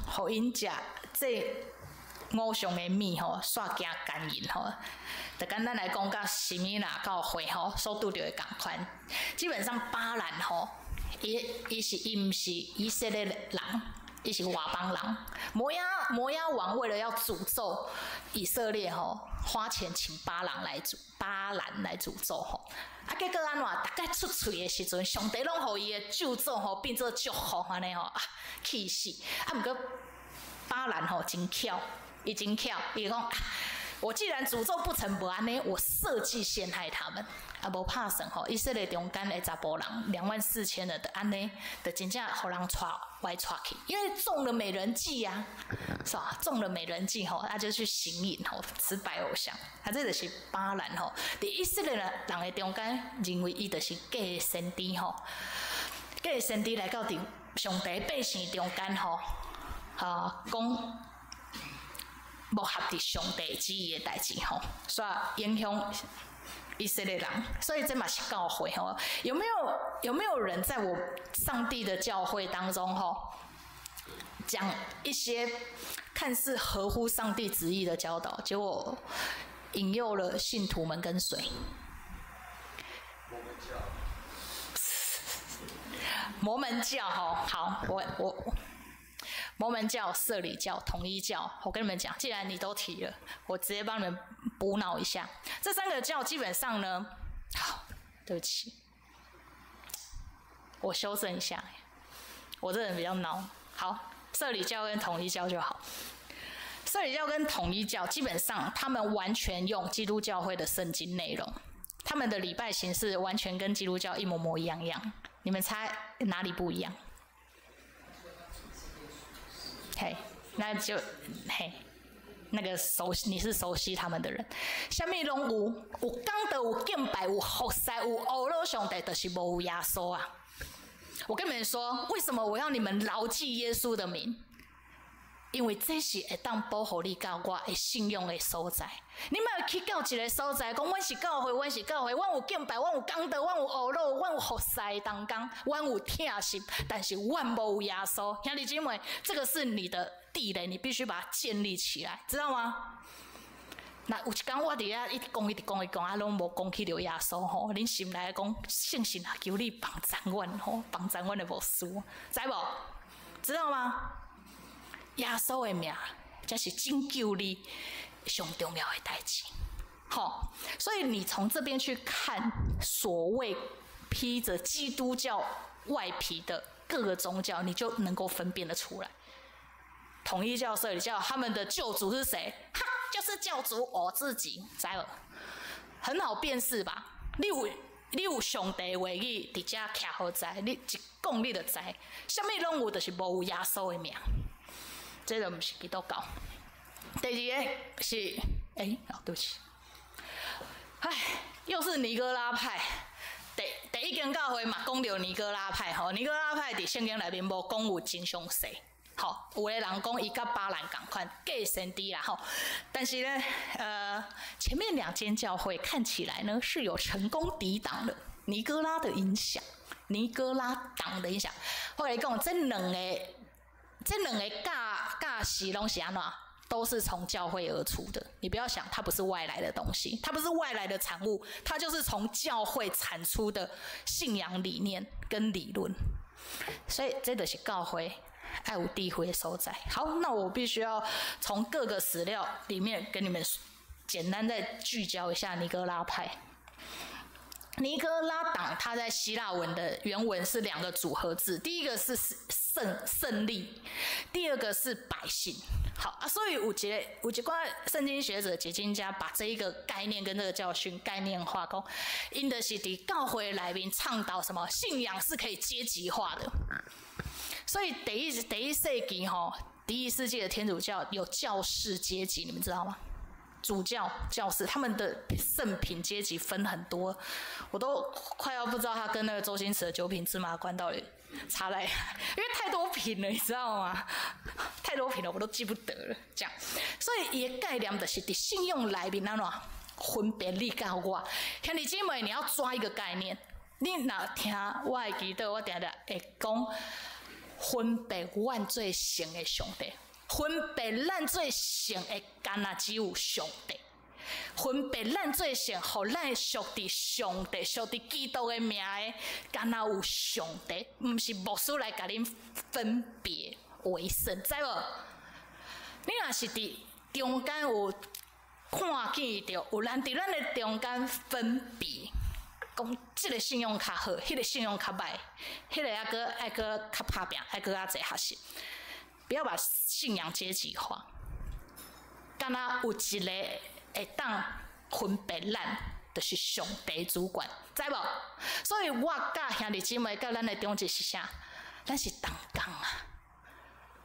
𪜶食這偶像的物吼，煞驚姦淫吼。就簡單來講，佮士每拿教會吼所拄著的仝款。基本上巴蘭吼，伊伊是伊毋是以色列人，伊是外邦人。摩押王為了要詛咒以色列吼，花錢請巴蘭來詛咒吼。啊，結果按怎？逐擺出喙的時陣，上帝攏予伊的咒詛吼變做祝福按呢吼，啊，氣死！啊，毋過巴蘭吼真巧，伊真巧，伊講，我既然詛咒不成，無按呢，我設計陷害他們。啊，無拍算吼，以色列中間的查埔人24,000人，就按呢，就真正予人帶歪帶去，因為中了美人計啊，是吧？中了美人計吼，啊就去行淫吼，辭拜偶像，啊，這就是巴蘭吼，佇以色列人的中間，認為伊就是假先知吼，假先知來到佇上帝百姓中間吼，哈講無合佇上帝旨意的代誌吼，所以影響以色列人，所以這嘛是教會吼。有沒有人在我上帝的教會當中吼，講一些看似合乎上帝旨意的教導，結果引誘了信徒們跟隨？
摩門教。
摩門教吼，好，我摩門教、攝理教、統一教，我跟你們講，既然你都提了，我直接幫你們補腦一下。這三個教基本上呢，好，對不起，我修正一下，我這人比較孬。好，攝理教跟統一教就好。攝理教跟統一教基本上，他們完全用基督教會的聖經內容，他們的禮拜形式完全跟基督教一模模一樣樣。你們猜哪裡不一樣？嘿，那就嘿，那個熟悉你是熟悉他們的人，啥物攏有，有講道，有敬拜，有服侍，有呵咾上帝，就是無耶穌啊！我跟你們說，為什麼我要你們牢記耶穌的名？因為這是會當保護你佮我的信仰的所在。你莫去到一個所在，講阮是教會，阮是教會，阮有敬拜，阮有講道，阮有呵咾，阮有服侍同工，阮有疼惜，但是阮無耶穌。兄弟姊妹，這個是你的地雷，你必須把它建立起來，知道嗎？那有一工我佇遐一直講，一直講，一直講，啊，攏無講起著耶穌吼。恁心內講，聖神啊，求你幫贊阮吼，幫贊阮的牧師，知無？知道嗎？耶穌的名，才是拯救你上重要的代誌，吼！所以你從這邊去看所謂披着基督教外皮的各個宗教，你就能夠分辨得出來。統一教、攝理教，他們的救主是誰？哈，就是教主我自己，知無？很好辨識吧？你有上帝話語佇遮徛好在，你一講你就知，啥物攏有，就是無有耶穌的名。這就毋是基督教。第二個是，欸，哦，對不起，唉，又是尼哥拉派。第一間教會嘛，講著尼哥拉派吼，尼哥拉派佇聖經內面無講有真詳細，吼，有的人講伊佮巴蘭仝款，假先知啦吼。但是呢，前面兩間教會看起來呢是有成功抵擋了尼哥拉的影響，尼哥拉黨的影響。我共你講，這兩個教士攏是按怎？都是從教會而出的。你不要想它不是外來的東西，它不是外來的產物，它就是從教會產出的信仰理念跟理論。所以這就是教會愛有智慧的所在。好，那我必須要從各個史料裡面跟你們簡單再聚焦一下尼哥拉派。尼哥拉黨，它在希臘文的原文是兩個組合字，第一個是勝利，第二個是百姓。好啊，所以有一寡聖經學者、解經家把這一個概念跟這個教訓概念化，講，𪜶就是佇教會內面倡導什麼信仰是可以階級化的。所以第一世紀吼，第一世紀的天主教有教士階級，你們知道嗎？主教、教士，他們的聖品階級分很多，我都快要不知道他跟那個周星馳的九品芝麻官到底差在，因為太多品了，你知道嗎？太多品了，我都記不得了。這樣，所以伊的概念就是佇信仰內面按怎分別你佮我。兄弟姊妹，你要抓一個概念，你若聽我的祈禱，我定定會講分別阮做聖的上帝。分別咱做聖的，干焦只有上帝。分別咱做聖，予咱屬佇上帝、屬佇基督的名的，干焦有上帝，毋是牧師來共恁分別。為聖，知無？你若是佇中間有看見著，有人佇咱的中間分別，講這个信用較好，彼个信用較䆀，彼个猶閣愛閣較拍拚，愛閣較濟學習，不要把信仰階級化。敢若有一个會當分別咱，就是上帝主權，知無？所以我佮兄弟姊妹佮咱的長執是啥？咱是同工啊！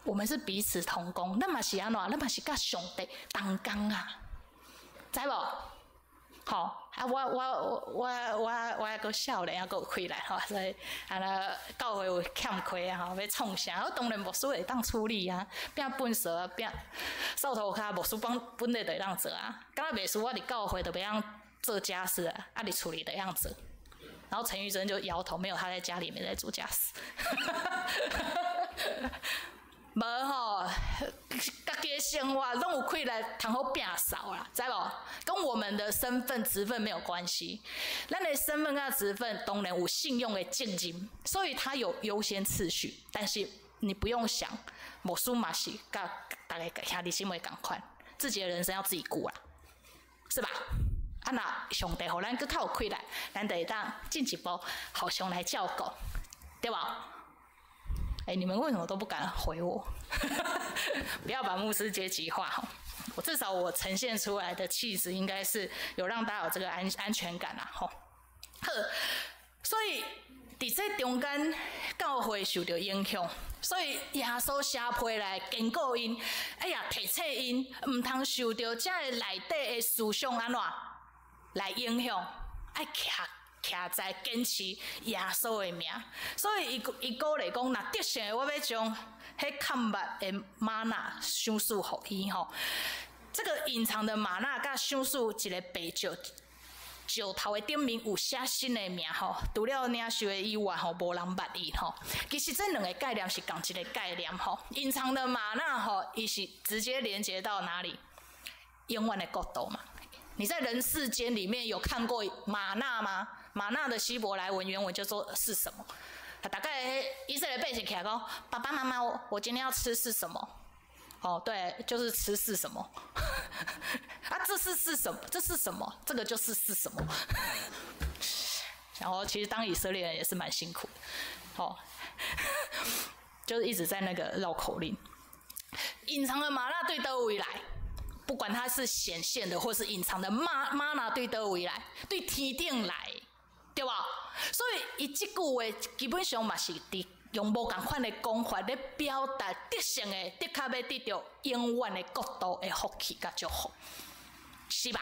我們是彼此同工，咱嘛是按怎？咱嘛是佮上帝同工啊！知無？吼啊！我我我我我猶閣少年，猶閣有氣力吼，所以啊若教會有欠缺啊吼，欲創啥？我當然牧師會當處理啊，摒糞掃摒掃塗跤，牧師幫本來就會當做啊。敢若袂輸，我佇教會就袂曉做家事啊，啊佇厝裡就會曉做。然後陳玉珍就搖頭，沒有，他在家裡面在做家事。無吼，家己的生活攏有氣力通好摒掃啦，知無？跟我們的身份職分沒有關係。咱的身份佮職分當然有信用的責任，所以他有優先次序。但是你不用想，牧師嘛是佮逐个兄弟姊妹仝款，自己的人生要自己顧啦，是吧？啊，若上帝予咱閣較有氣力，咱就會當進一步互相來照顧，對無？哎，你們為什麼都不敢回我？不要把牧師階級化哈！我至少我呈現出來的氣質應該是有讓大家有這個安全感啦，吼。好，所以佇這中間教會受著影響，所以耶穌寫批來警告𪜶，哎呀，提醒𪜶，毋通受著這个內底的思想按怎來影響，愛徛徛在堅持耶穌的名，所以伊伊鼓勵講，若得勝的，我欲將彼崁密的嗎哪賞賜予伊吼。這個隱藏的嗎哪佮賞賜一个白石石頭的頂面有寫新的名吼，除了領受的以外吼，無人捌伊吼。其實這兩个概念是仝一个概念吼。隱藏的嗎哪吼，伊是直接連接到哪裡？永遠的國度嘛。你在人世間裡面有看過嗎哪嗎？嗎哪的希伯來文原文就說是什麼？大概以色列百姓起來講，爸爸媽媽，我今天要吃是什麼？哦，對，就是吃是什麼？啊，這是什麼？這是什麼？這個就是是什麼？然後其實當以色列人也是蠻辛苦的，哦，就是一直在那個繞口令。隱藏的嗎哪對佗位來？不管它是顯現的或是隱藏的，嗎哪對佗位來？對天頂來，對無？所以伊這句話基本上嘛是佇用無仝款的講法咧表達得勝的，的確欲得著永遠的國度的福氣佮祝福，是吧？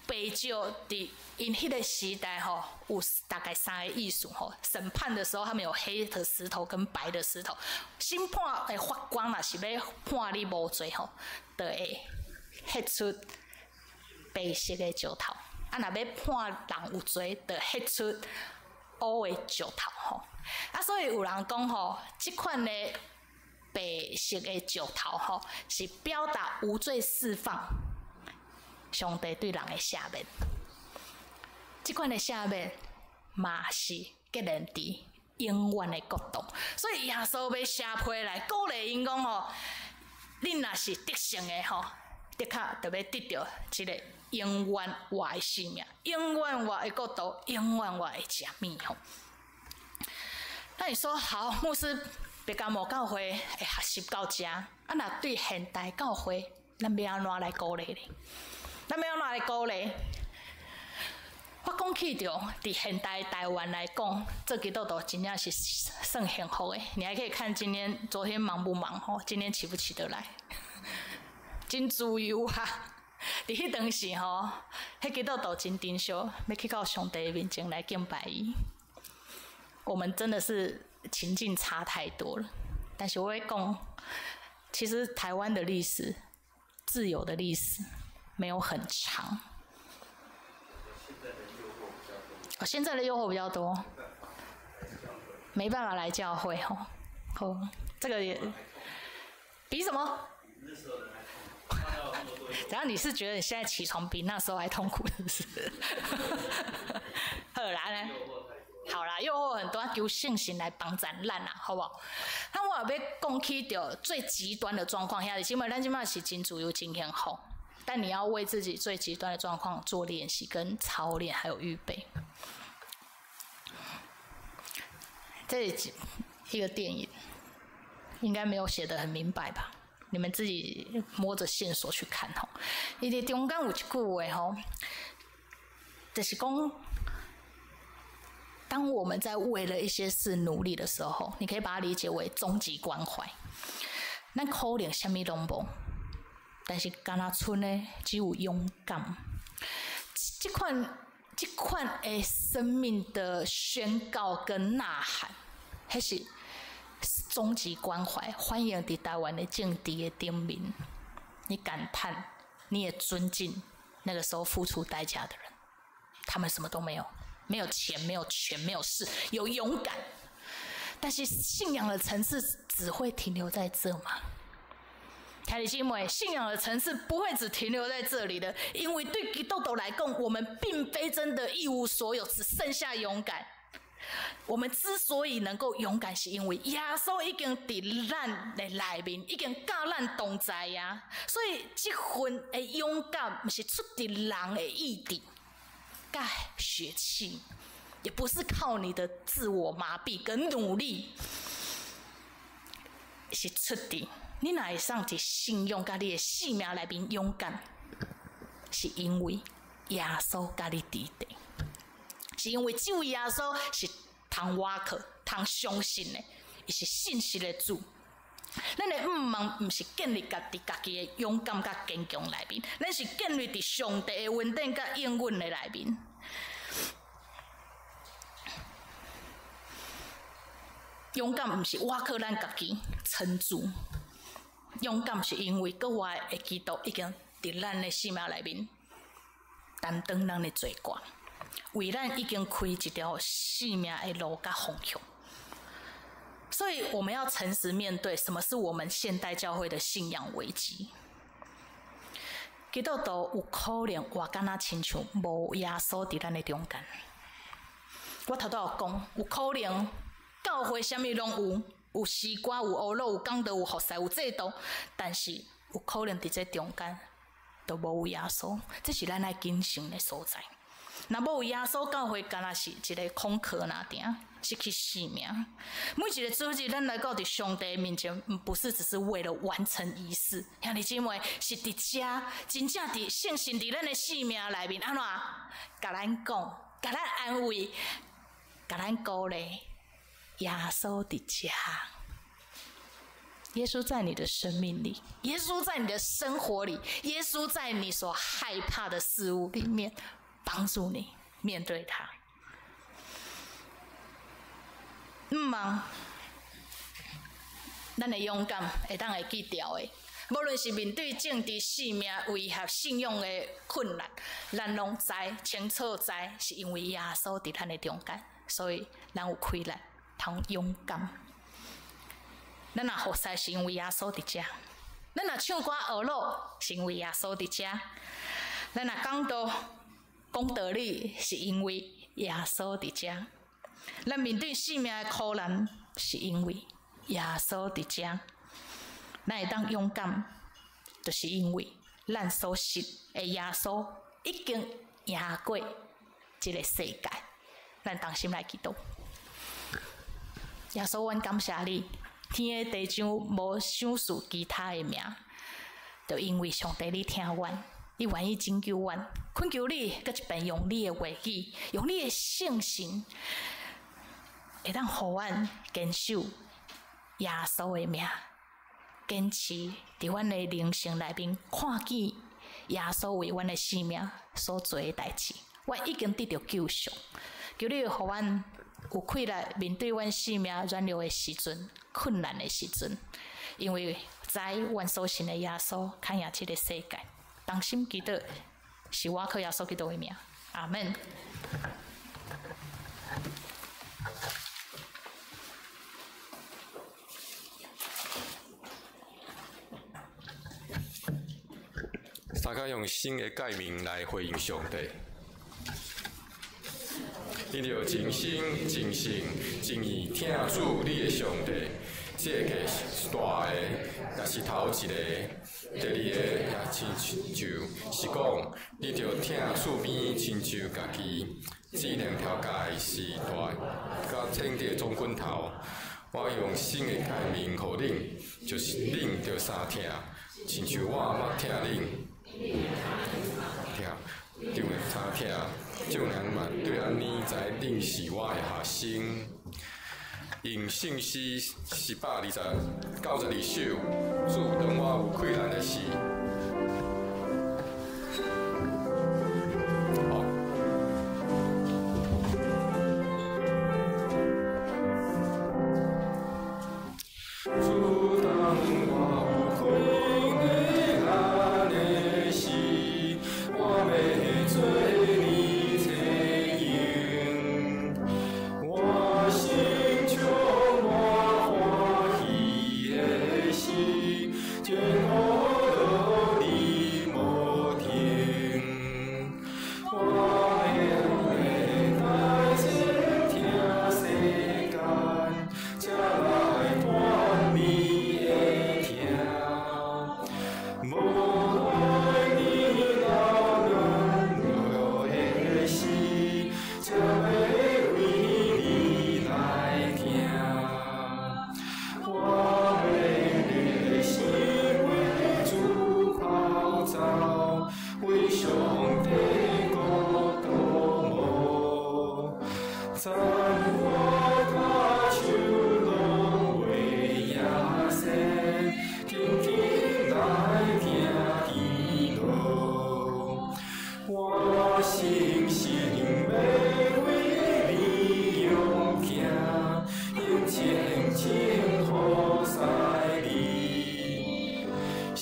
白石佇𪜶彼个時代吼，有大概三个意思吼。審判的時候，他們有黑的石頭跟白的石頭。審判的法官若是欲判你無罪吼，就會彼出白色的石頭；啊，若欲判人有罪，就彼出烏的石頭吼。啊，所以有人講吼，這款的白色的石頭吼，是表達無罪釋放。上帝對人的赦免，這款的赦免嘛是結連佇永遠的國度。所以耶穌欲寫批來鼓勵𪜶講吼，恁若是得勝的吼，的確就欲得著這个永遠活的生命，永遠活的國度，永遠活的食物吼。那你說好，牧師別甲母教會會學習到遮，啊，若對現代教會，咱欲按怎來鼓勵咧？咱欲按怎來鼓勵？我講起著，佇現代台灣來講，做基督徒真正是算幸福的。你還可以看今天、昨天忙不忙？吼，今天起不起得來？真自由啊！佇彼當時吼，彼基督徒真珍惜，欲去到上帝面前來敬拜伊。我們真的是情境差太多了。但是我會講，其實台灣的歷史，自由的歷史沒有很長。哦，現在的誘惑比較多，沒辦法來教會吼。哦，這個也比什麼？然後你是覺得你現在起床比那時候還痛苦，是不是？好來呢？好啦，誘惑很多，求聖神來幫贊咱啦，好無？那我欲講起著最極端的狀況，兄弟姊妹，咱這擺是真自由、真幸福，但你要為自己最極端的狀況做練習、跟操練，還有預備。這是一個電影，應該沒有寫得很明白吧？你們自己摸着線索去看吼。伊佇中間有一句話吼，就是講，當我們在為了一些事努力的時候，你可以把它理解為終極關懷。咱可能啥物攏無，但是敢若賰的只有勇敢。這款的生命的宣告跟吶喊，彼是終極關懷，反映佇台灣的政治的頂面。你感嘆，你也尊敬那個時候付出代價的人，他們什麼都沒有，沒有錢，沒有權，沒有勢，有勇敢。但是信仰的層次只會停留在這嗎？兄弟姊妹，信仰的層次不會只停留在這裡的，因為對基督徒來講，我們並非真的一無所有，只剩下勇敢。我們之所以能夠勇敢，是因為耶穌已經佇咱的內面，已經佮咱同在啊。所以這份的勇敢，毋是出佇人的意志、佮血氣，也不是靠你的自我麻痹跟努力，是出佇你若會當佇信仰佮你的生命內面勇敢，是因為耶穌佮你佇佇。是因為這位耶穌是通倚靠、通相信的，伊是信實的主。咱的向望毋是建立佇家己的勇敢佮堅強內面，咱是建立佇上帝的恩典佮應允的內面。勇敢毋是倚靠咱家己撐住，勇敢是因為閣活的基督已經佇咱的生命內面擔當咱的罪過。為咱已經開一條生命的路佮方向，所以我們要誠實面對，什麼是我們現代教會的信仰危機？基督徒有可能活敢若親像無耶穌佇咱的中間。我頭拄有講，有可能教會啥物攏有，有詩歌，有學路，有講道，有服侍，有制度，但是有可能佇這中間都無耶穌，這是咱愛謹慎的所在。若無耶穌，教會敢若是一個空殼爾爾，失去生命。每一個主日，咱來到佇上帝面前，毋是只是為了完成儀式，兄弟姊妹，是佇遮真正佇聖神佇咱的生命內面，按怎共咱講，共咱安慰，共咱鼓勵。耶穌佇遮，耶穌在你的生命裡，耶穌在你的生活裡，耶穌在你所害怕的事物裡面。幫助你面對他。毋望咱的勇敢會當會記牢的，無論是面對政治、性命威脅、信仰的困難，咱攏知清楚知，是因為耶穌佇咱的中間，所以咱有氣力通勇敢。咱若服侍是因為耶穌佇遮，咱若唱歌學路是因為耶穌佇遮，咱若講道講道理是因為耶穌佇遮，咱面對生命的苦難是因為耶穌佇遮，咱會當勇敢，就是因為咱所信的耶穌已經贏過這個世界。咱同心來祈禱。耶穌，阮感謝你，天下地上無賞賜其他的名，就因為上帝你聽阮。你願意拯救阮，懇求你，閣一遍用你的話語，用你的聖神，會當予阮堅守耶穌的名，堅持佇阮的靈性內面，看見耶穌為阮的生命所做的代誌，阮已經得著救贖。求你予阮有氣力面對阮生命軟弱的時陣、困難的時陣，因為知阮所信的耶穌較贏這個世界。同心祈禱，是我靠耶穌基督的名，阿門。
大家用新的誡命來回應上帝。你著盡心、盡性、盡意疼主你的上帝。這個是大的，也是頭一个。第二个也親像是講，你著疼厝邊親像家己。這兩條誡是大佮天地總棍頭。我用新的誡命予恁，就是恁著相疼，親像我捌疼恁。疼，對相疼，眾人嘛對按呢知恁是我的學生。用聖詩192首，主當我有困難的時。好。主當我有困難的時，我欲做你找用，我心充滿歡喜的事，全予你無停。我會帶這疼世間，才來斷你的疼。無愛你老軟弱的時，才欲為你來疼。我欲熱心為主跑走，為上帝國鼓舞。讚我跤手攏袂野生，緊緊來行天路。我誠心欲為你勇行，用虔誠服侍你，誠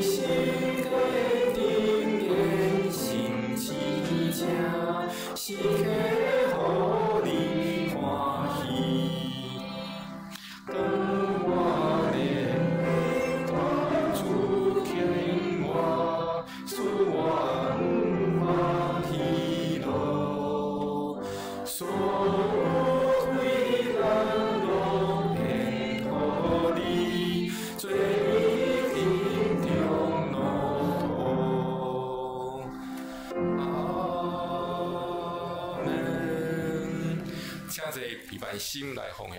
心堅定言行至正，時刻予你歡喜。當我連當主牽我，使我毋茫疲勞，所有困難攏獻予你，做你心中路途。阿們。請坐彼班心來奉獻。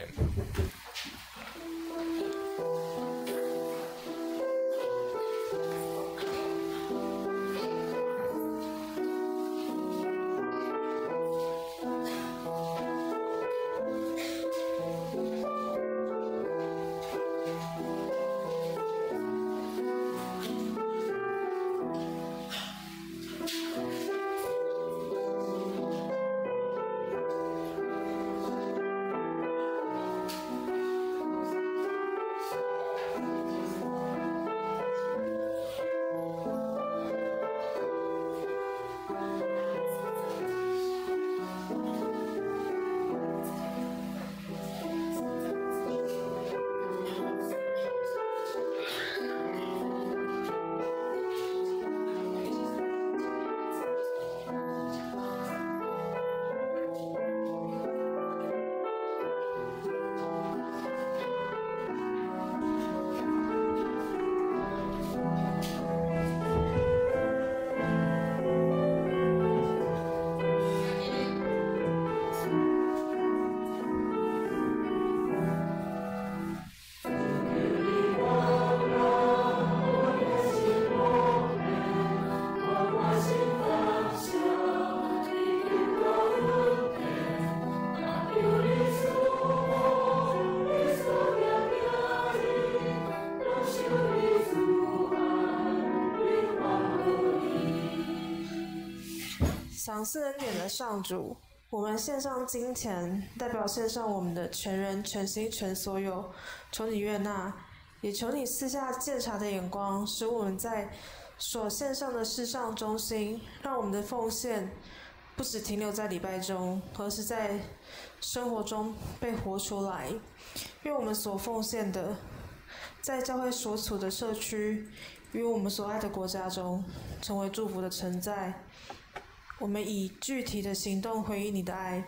賞賜恩典的上主，我們獻上金錢，代表獻上我們的全人、全心、全所有，求你悅納，也求你賜下鑒察的眼光，使我們在所獻上的事上忠心，讓我們的奉獻不只停留在禮拜中，而是在生活中被活出來。願我們所奉獻的，在教會所處的社區與我們所愛的國家中，成為祝福的存在。我们以具体的行动回应你的爱，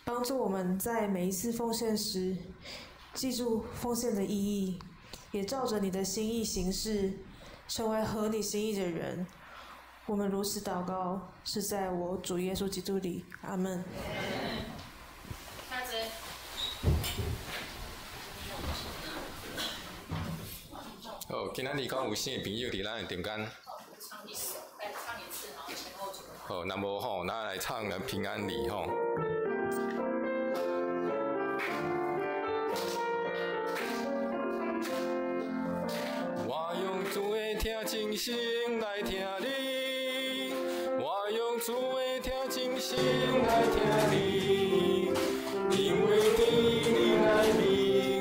帮助我们在每一次奉献时，记住奉献的意义，也照着你的心意行事，成为合你心意的人。我们如此祷告，是在我主耶稣基督里。阿门。
好，今仔日讲有新的朋友伫咱的中间。好，那么吼，咱来唱个平安礼吼。我用主的听真心来听你，我用主的听真心来听你，因为伫你内面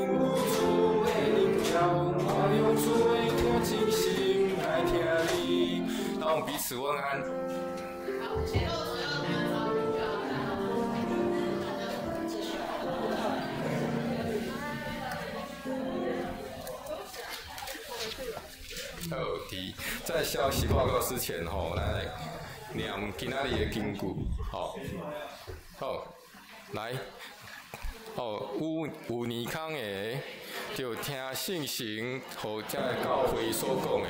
有主的荣耀。我用主的听真心来听你，让我们彼此问安。好，在消息报告之前，吼，咱来念今仔日的经句，好，好，来，哦，有耳孔的，就听圣神予这个教会所讲的。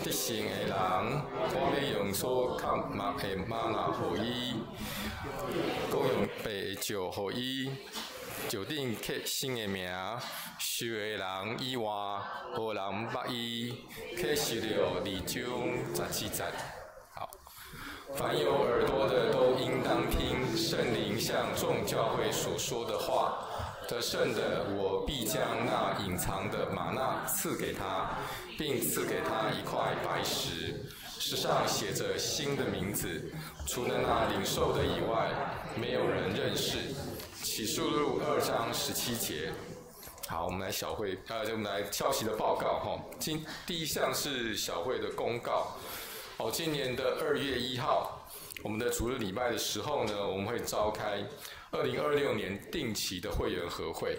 得胜的人，我欲用所渴慕的吗哪予伊，阁用白的石予伊，石顶刻新的名。受的人以外，无人捌伊。启示录2章17节。好，凡有耳朵的都应当听圣灵向众教会所说的话。得胜的，我必将那隐藏的吗哪赐给他，并赐给他一块白石，石上写着新的名字，除了那领受的以外，没有人认识。启示录2章17节。好，我们来小会，我们来消息的报告哈。第一项是小会的公告。哦，今年的2月1号，我们的主日礼拜的时候呢，我们会召开2026年定期的会员合会，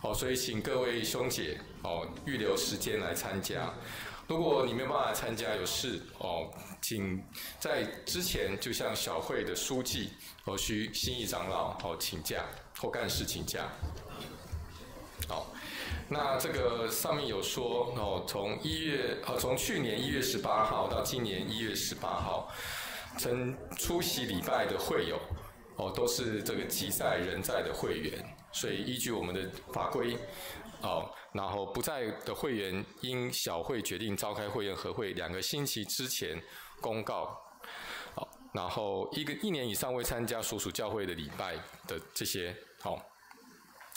哦，所以请各位兄姐哦预留时间来参加。如果你没有办法参加，有事哦，请在之前就向小会的书记哦徐新义长老哦请假或干事请假。好，那这个上面有说哦，从去年1月18号到今年1月18号，曾出席礼拜的会友哦，都是这个籍在人在的会员，所以依据我们的法规，哦，然后不在的会员因小会决定召开会员合会2个星期之前公告，好，然后一年以上未参加所属教会的礼拜的这些，好，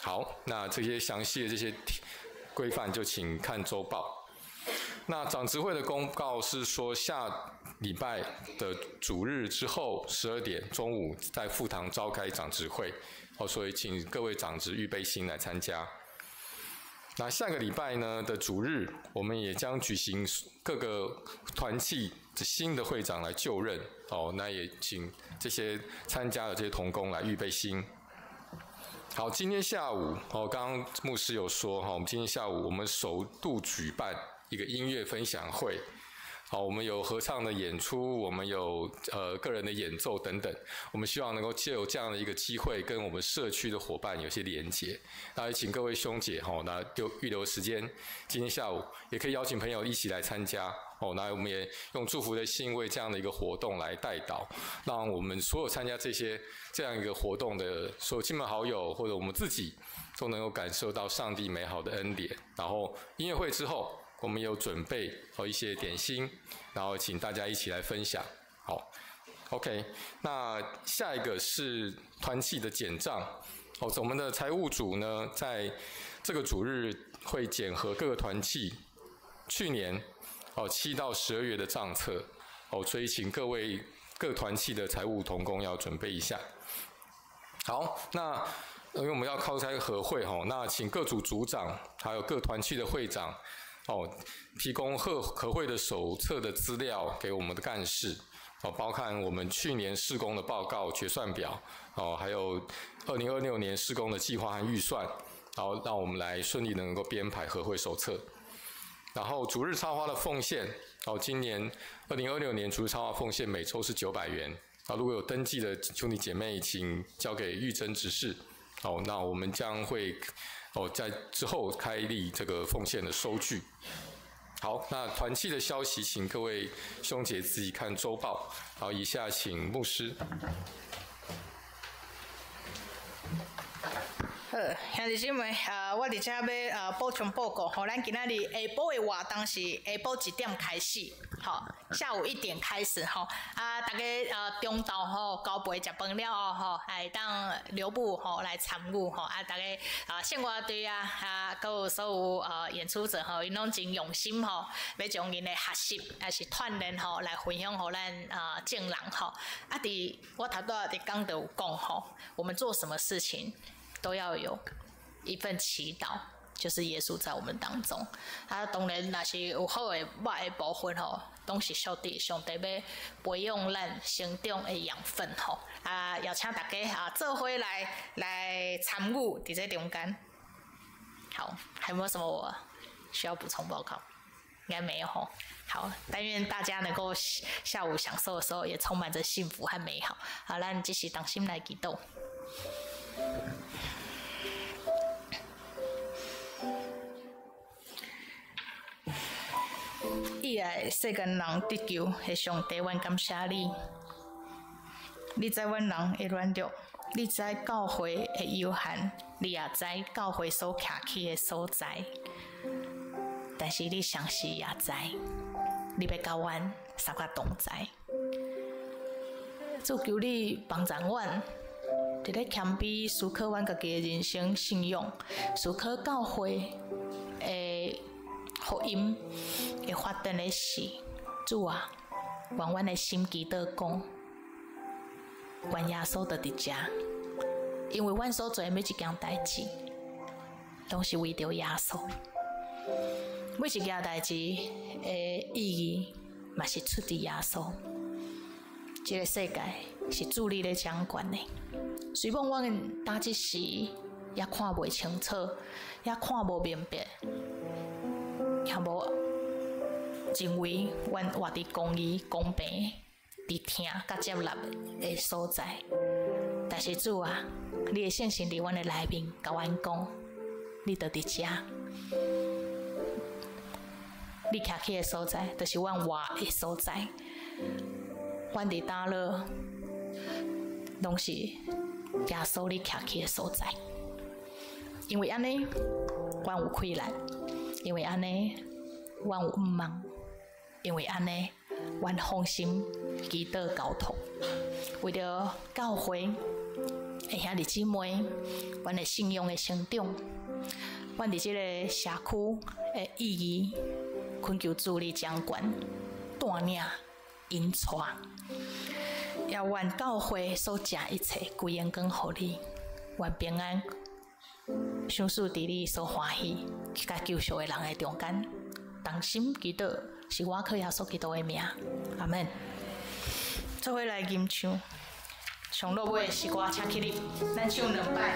好，那这些详细的这些规范就请看周报。那长执会的公告是说，下礼拜的主日之后12点中午在副堂召开长执会，哦，所以请各位长执预备心来参加。那下个礼拜呢的主日，我们也将举行各个团契的新的会长来就任，哦，那也请这些参加的这些同工来预备心。好，今天下午哦，刚刚牧师有说哈，我们今天下午我们首度举办一个音乐分享会，好，我们有合唱的演出，我们有个人的演奏等等，我们希望能够借由这样的一个机会，跟我们社区的伙伴有些连结。那也请各位兄姐哈，那就预留时间，今天下午也可以邀请朋友一起来参加。哦，那我们也用祝福的心为这样的一个活动来代祷，让我们所有参加这样一个活动的所有亲朋好友或者我们自己都能够感受到上帝美好的恩典。然后音乐会之后，我们有准备和一些点心，然后请大家一起来分享。好，OK，那下一个是团契的简账。哦，我们的财务组呢，在这个主日会检核各个团契去年7到12月的账册。哦，所以请各位各团契的财务同工要准备一下。好，那因为我们要召开合会哈，那请各组组长还有各团契的会长哦，提供合会的手册的资料给我们的干事哦，包含我们去年事工的报告、决算表哦，还有2026年事工的计划和预算，然后让我们来顺利能够编排合会手册。然后主日插花的奉献哦，今年2026年主日插花奉献每周是900元啊，如果有登记的兄弟姐妹，请交给玉珍执事。哦，那我们将会在之后开立这个奉献的收据。好，那团契的消息，请各位兄姐自己看周报。好，以下请牧师。
好，兄弟姊妹，我伫遮欲补充报告吼，咱今仔日下晡的活动是下晡1点开始，吼，下午1点开始吼。啊，大家中昼吼交陪食饭了后吼，会当留步吼来参与吼。啊，大家圣乐队啊，啊，阁有所有演出者吼，𪜶拢真用心吼，欲将𪜶的学习抑是锻炼吼来分享予咱众人吼。啊，伫我头拄仔伫讲著有讲吼，我们做什么事情都要有一份祈祷，就是耶稣在我们当中。啊，当然，若是有好的、歹的部分吼，拢是上帝要培养咱成长的养分吼。啊，邀请大家啊，做伙来参与伫这中间。好，还有没有什么我需要补充报告？应该没有吼。好，但愿大家能够下午享受的时候，也充满着幸福和美好。好，咱继续同心来祈祷。伊爱世间人得救的上帝，阮感谢你。你知阮人的软弱，你知教会的有限，你也知教会所徛起的所在。但是你同时也知，你欲佮阮三个同在。主求你帮助阮，伫咧谦卑思考阮家己的人生信仰，思考教会的福音的发展的事。主啊，愿阮的心祈祷讲，愿耶稣就伫遮，因为阮所做的每一件代志，拢是为著耶稣。每一件代志的意义，嘛是出自耶稣。这个世界是主你咧掌权的，虽罔阮当这时也看袂清楚，也看无明白，也无认为阮活伫公义、公平、伫疼佮接纳的所在。但是主啊，你的圣神伫阮的内面，共阮讲，你就伫遮，你徛起的所在，就是阮活的所在。阮伫佗落，拢是耶稣你徛起的所在。因为按呢，阮有困难；因为按呢，阮有毋茫；因为按呢，阮放心祈祷交托。为著教会的兄弟姊妹，阮的信仰的成长，阮伫这个社区的意义，恳求主你掌权，带领引带，也愿教会所食一切归荣光予你，愿平安赏赐伫你所欢喜佮救赎的人的中间。同心祈祷，是我靠耶稣基督的名，阿们。做伙来吟唱，上落尾的诗歌，请起立，咱唱两摆。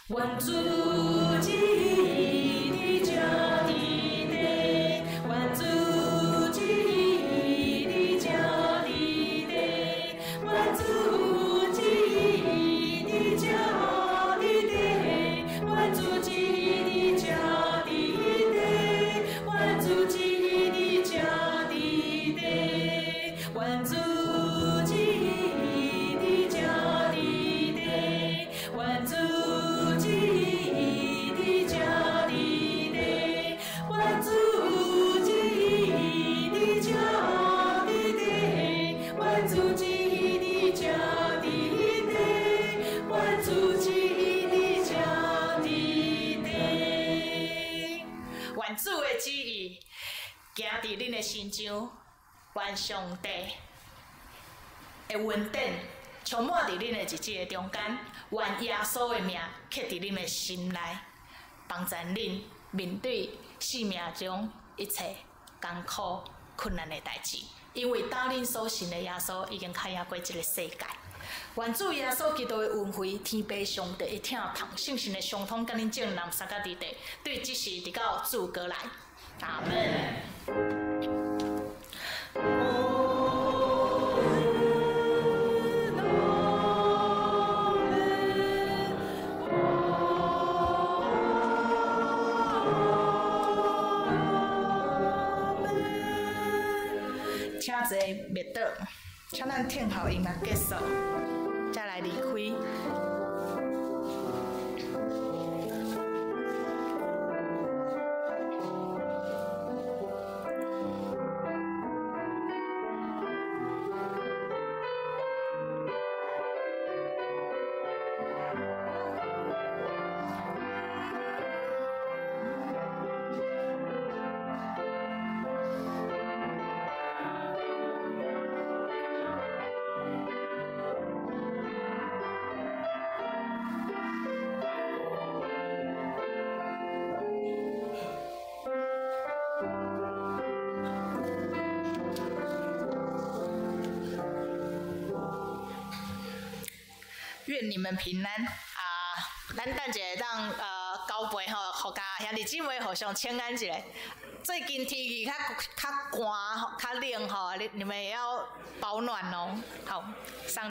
愿主旨意伫这伫地，愿主旨意伫这伫地，愿主旨意伫这伫地，愿主旨意伫这伫地，愿主旨意伫这伫地，愿主旨意伫这伫地，愿主旨意伫这伫地，愿主旨意伫这伫地，愿主旨意伫这伫地，愿主旨意伫这伫地。愿主的旨意行伫恁的身上，愿上帝的恩典充满伫恁的日子的中间，愿耶稣的名刻伫恁的心内，帮助恁面对生命中一切艰苦困难的代志。因为当恁所信的耶稣已经较赢过这个世界。愿主耶稣基督的恩惠、天父上帝的疼痛、圣神的相通，佮恁众人三个伫地，对这时直到主过来。阿門。請坐滅倒，請咱聽候音樂結束，才來離開。願你們平安啊！咱等一下當交杯吼，予共兄弟姊妹互相請安一下。最近天氣較較寒、較冷吼，你們也要保暖哦。好，上。